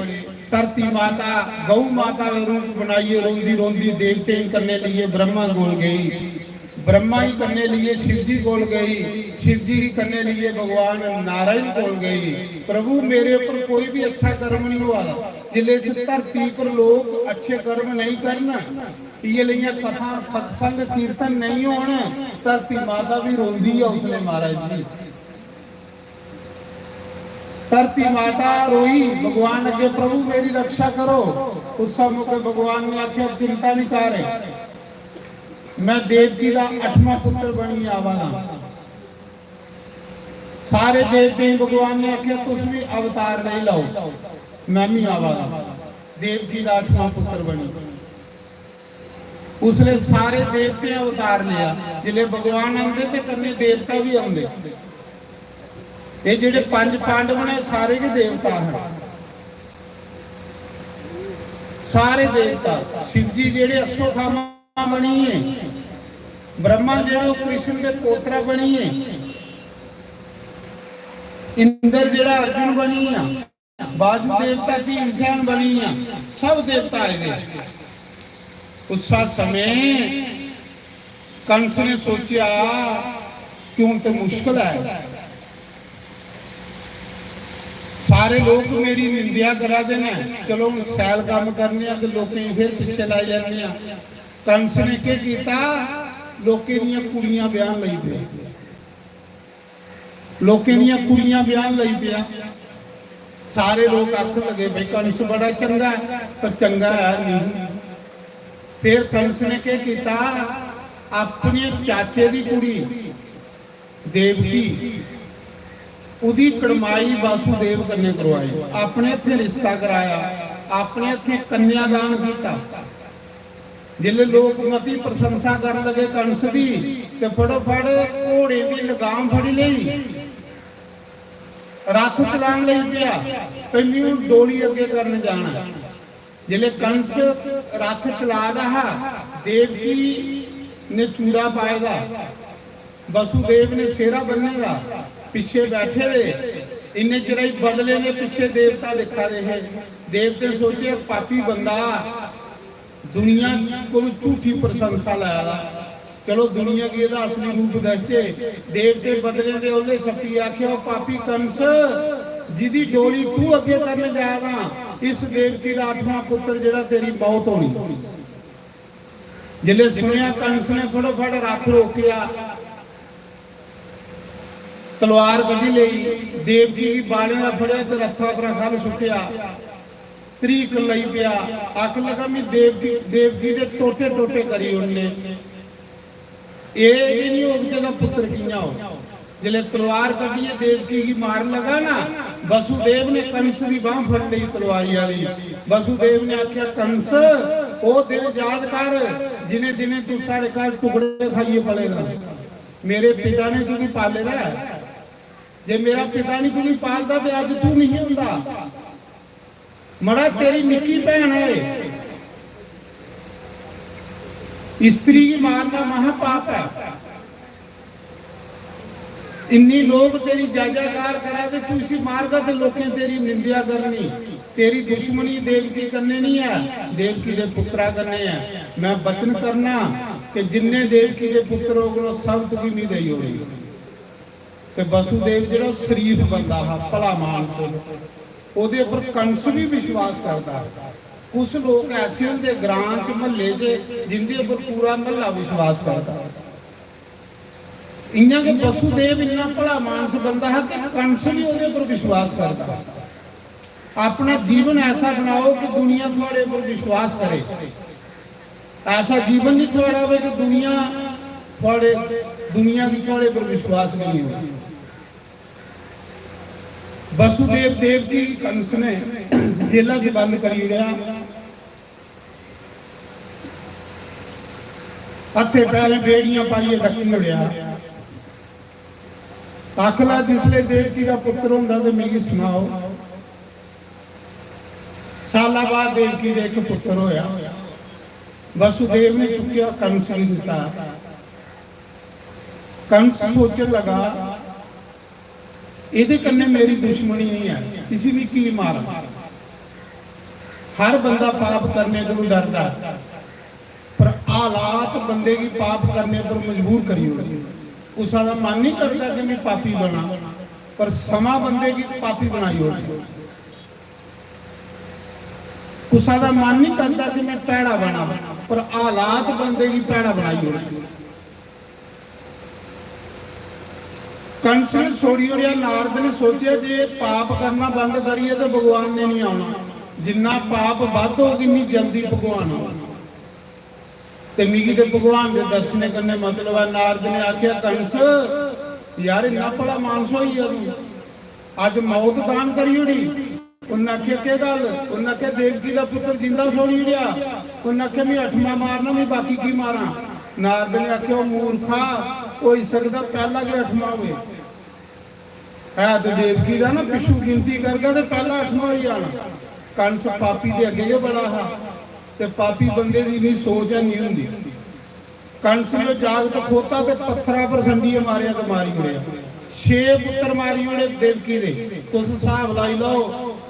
धरती माता, गौ माता का रूप बनाइए रोंदी रोंदी देवतें कन्ने लिए ब्रह्मा कोल गई। ब्रह्मा ही कन्ने लिए शिव जी कोल गई, शिव जी ही कन्ने लिए भगवान नारायण कोल गई, "प्रभु, मेरे ऊपर कोई भी अच्छा कर्म नहीं हुआ।" जिसले इस धरती पर लोग अच्छे कर्म नहीं करन, इये लेइयां कथा, सत्संग, कीर्तन नहीं होन, धरती माता भी रोंदी है उसने महाराज जी। धरती माता रोई, भगवान अगे, "प्रभु, मेरी रक्षा करो।" उस मौके भगवान ने आख्या, "चिंता नहीं कर, मैं देवकी का अठवां पुत्र बनी आवाना।" सारे देवतें भगवान ने आख्या, "तुस भी अवतार ले लो, मैं भी आवाना।" देवकी का अठवां पुत्र बनी। उसने सारे देवते अवतार लिया। जिसले भगवान आंदे ते कन्ने देवता भी आंदे। ये जेड़े पंज पांडव ने, सारे के देवता हैं, सारे देवता। शिव जी जेड़े अश्वत्थामा बनिए, ब्रह्मा जेड़े वो कृष्ण के पोतरा बनिए, इंद्र जेड़ा अर्जुन बनिया, बाजू देवता भीमसेन बनिया, सब देवता आए गए। उस समय कंस ने सोचा कि हुन ते मुश्किल है, सारे लोग मेरी निंदेआ करा दे न, चलो हुन शैल कम्म करने आं ते लोकें गी फिर पिच्छे लाई लैने आं। कंस ने केह् कीता, लोकें दियां कुड़ियां ब्याहन लगी पेआ। लोकें दियां कुड़ियां ब्याहन लगी पेआ। सारे लोग आखन लगे, "भाई, कंस बड़ा चंगा है," पर चंगा है नहीं। फिर कंस ने केह् कीता, अपने चाचे दी कुड़ी देवकी, उदी कड़माई वासुदेव कन्नै करवाई, अपने हत्थें रिश्ता कराया, अपने हत्थें कन्यादान कीता। जिसले लोक मती प्रशंसा करन लगे कंस दी, ते फटोफट घोड़े दी लगाम फड़ी लेई, रथ चलान लगी पेआ, "भाई, मैं हुन डोली अग्गे करन जाना।" जिसले कंस रथ चला दा हा, देवकी ने चूड़ा पाए दा, वसुदेव ने सेहरा बन्ने दा, पिच्छे बैठे दे, इन्ने चिरै च बदले दे पिच्छे देवता दिक्खा दे हे। देवतें सोचेआ, "पापी बंदा, दुनिया कोल झूठी प्रशंसा लै दा, चलो दुनिया गी एह्दा असली रूप दसचे।" देवते बदले दे ओले छप्पियै आखेआ, "ओ पापी कंस, जिदी डोली तू अग्गे करन जाएगा, इस देवकी दा अठवां पुत्र जेड़ा तेरी मौत होनी। जिसले सुनिया कंस ने फटोफट रथ रोकिया, तलवार कड्ढी लेई, देवकी गी बालें दा फड़ेआ ते रथा पर खल सुट्टेआ। तरीक लई पेआ, आखन लगा, "मी देवकी, देवकी दे टोटे टोटे करी ओड़ने।" एह् बी निं होग ते एह्दा पुत्तर कि'यां होग? जिसलै तलवार कड्ढियै देवकी गी मारन लगा ना, वसुदेव ने कंस दी बांह फड़ लेई तलवारी आह्ली। वसुदेव ने आखेआ, "कंस, ओह् दिन याद कर जिनें दिनें तू साढ़े घर टुकड़े खाइयै पले दा। मेरे पिता ने तुगी पाले दा ऐ। जे मेरा पिता नहीं तुगी पालदा ते अज्ज तू नहीं होंदा।" मड़ा, तेरी निक्की भैन ऐ। स्त्री गी मारना महापाप ऐ। इन्नी लोग तेरी जय जयकार करा दे, तू इसी मारगा ते लोकें तेरी निंदेआ करनी। तेरी दुश्मनी देवकी कन्नै नहीं ऐ, देवकी दे पुत्तरा कन्नै ऐ। मैं वचन करना कि जिन्ने देवकी दे पुत्तर होगन, ओह् सब तुगी मी देई ओड़े। ते वसुदेव जेह्ड़ा शरीफ बंदा हा, भला मानस, ओह्दे उप्पर कंस बी विश्वास करदा हा। कुछ लोक ऐसे होंदे ग्रां च, म्हल्ले च, जिंदे उप्पर पूरा म्हल्ला विश्वास करदा। इ'यां गै वसुदेव इन्ना भला मानस बंदा हा कि कंस बी ओह्दे उप्पर विश्वास करदा। अपना जीवन ऐसा बनाओ कि दुनिया थुआड़े उप्पर विश्वास करे। ऐसा जीवन नहीं थुआड़ा होवे कि दुनिया थुआड़े, दुनिया की थुआड़े उप्पर विश्वास नहीं हो। वसुदेव देवकी गी कंस ने जेला च बंद करी ओड़ेआ। हत्थे पैरें बेड़ियां पाइयै डक्की ओड़ेआ। आखला, "जिसले देवकी दा पुत्र होंदा ते मिगी सनाओ।" साला बाद देवकी दे इक पुत्र होया। वसुदेव ने चुक्केआ, कंस गी दिता। कंस सोचन लगा, "एह्दे कन्नै मेरी दुश्मनी नहीं है, इसी भी की मारां?" हर बंदा पाप करने को डरदा है, पर हालात बंदे गी पाप करने पर मजबूर करी ओड़दे। कुसा दा मन नहीं करदा कि मैं पापी बना, पर समां बंदे गी पापी बनाई ओड़दे। कुसा दा मन नहीं करदा कि मैं भैड़ा बना, पर हालात बंदे गी भैड़ा बनाई ओड़दे। कंस ने छोड़ी ओड़ेआ। नारद ने सोचेआ जे पाप करना बंद करिए तो भगवान ने नहीं आना। जिन्ना पाप बद्ध होग, इन्नी जल्दी भगवान आना। ते मिगी ते भगवान दे दर्शने कन्नै मतलब ऐ। नारद ने आखेआ, "कंस, यार, इन्ना भला मानस होई गेआ तू, अज्ज मौत दान करी ओड़ी।" उन्नै आखेआ, "केह् गल्ल?" उन्नै आखेआ, "देवकी दा पुत्तर जिंदा छोड़ी ओड़ेआ।" उन्नै आखेआ, "मैं अठमा मारना, मैं बाकी की मारां?" नारद ने आखेआ, "ओ मूर्खा, होई सकदा पैह्ला गै अठमा होवे। है ते देवकी दा ना, पिच्छू गिनती करगा ते पैह्ला अठमा होई जाना।" कंस पापी दे अग्गें गै बड़ा हा, ते पापी बंदे दी इन्नी सोच है नहीं होंदी। कंस ने जागत खोता ते पत्थरा पर संडियै मारेआ ते मारी ओड़ेआ। छे पुत्तर मारी ओड़े देवकी दे। तुस स्हाब लाई लैओ,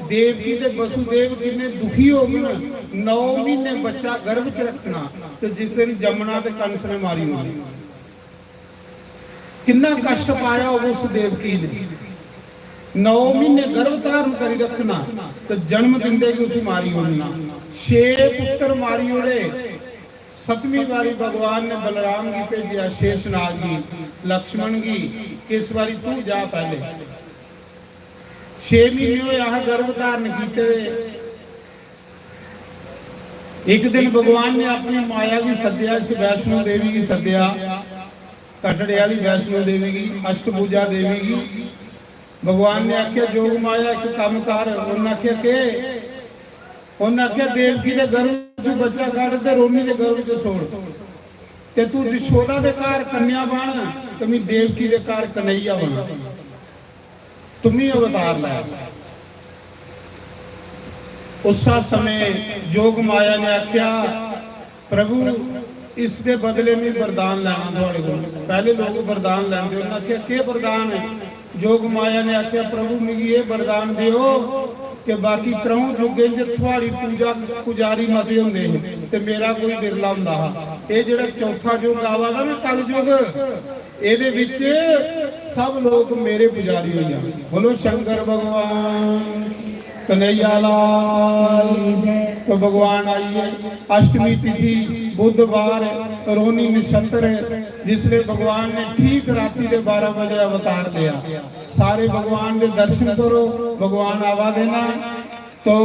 देवकी ते वसुदेव किन्ने दुखी होङन। नौ म्हीने बच्चा गर्भ च रखना ते जिस दिन जम्मना ते कंस ने मारी ओड़ना। किन्ना कष्ट पाया होग उस देवकी ने। नौ म्हीने गर्भ धारण करी रखना ते जन्म दिंदे गै उसी मारी ओड़ना। छे पुत्तर मारी ओड़े। सतवीं बारी भगवान ने बलराम गी भेजेआ, शेषनाग गी, लक्ष्मण गी, "इस बारी तू जा पैह्ले।" छे म्हीने होए अस गर्भ धारण कीते दे। इक दिन भगवान ने अपनी माया गी सद्देआ, इस वैष्णो देवी गी सद्देआ, कटड़े आह्ली वैष्णो देवी गी, अष्टभुजा देवी गी। भगवान ने आखेआ, "जोग माया, इक कम्म कर।" उन्नै आखेआ, "केह्?" उन्नै आखेआ, "देवकी दे गर्भ च बच्चा कड्ढ ते रोमी दे गर्भ च छोड़, ते तू जशोदा दे घर कन्या बन ते मैं देवकी दे घर कन्हैया बना।" तुम्मी अवतार लै। उस्सा समें जोग माया ने आखेआ, "प्रभु, इस दे बदले में वरदान लैना थुआड़े कोल।" पैह्ले लोक वरदान लैंदे, उन्नै आखेआ, "केह् वरदान ऐ?" जोग माया ने आखेआ, "प्रभु, मिगी एह् वरदान देओ कि बाकी त्र'ऊं जुगें च थुआड़ी पूजा पुजारी मते होंदे हे ते मेरा कोई बिरला होंदा हा। एह् जेह्ड़ा चौथा युग आवा दा ना, कलयुग, एदे विच सब लोग मेरे पुजारी होई जान। बोलो शंकर भगवान कन्हैया लाल। तो भगवान आइए, अष्टमी तिथि बुधवार, रोहिणी नक्षत्र, जिसले भगवान ने ठीक राती दे बारह बजे अवतार लिया। सारे भगवान दे दर्शन करो, भगवान आवा देना। तो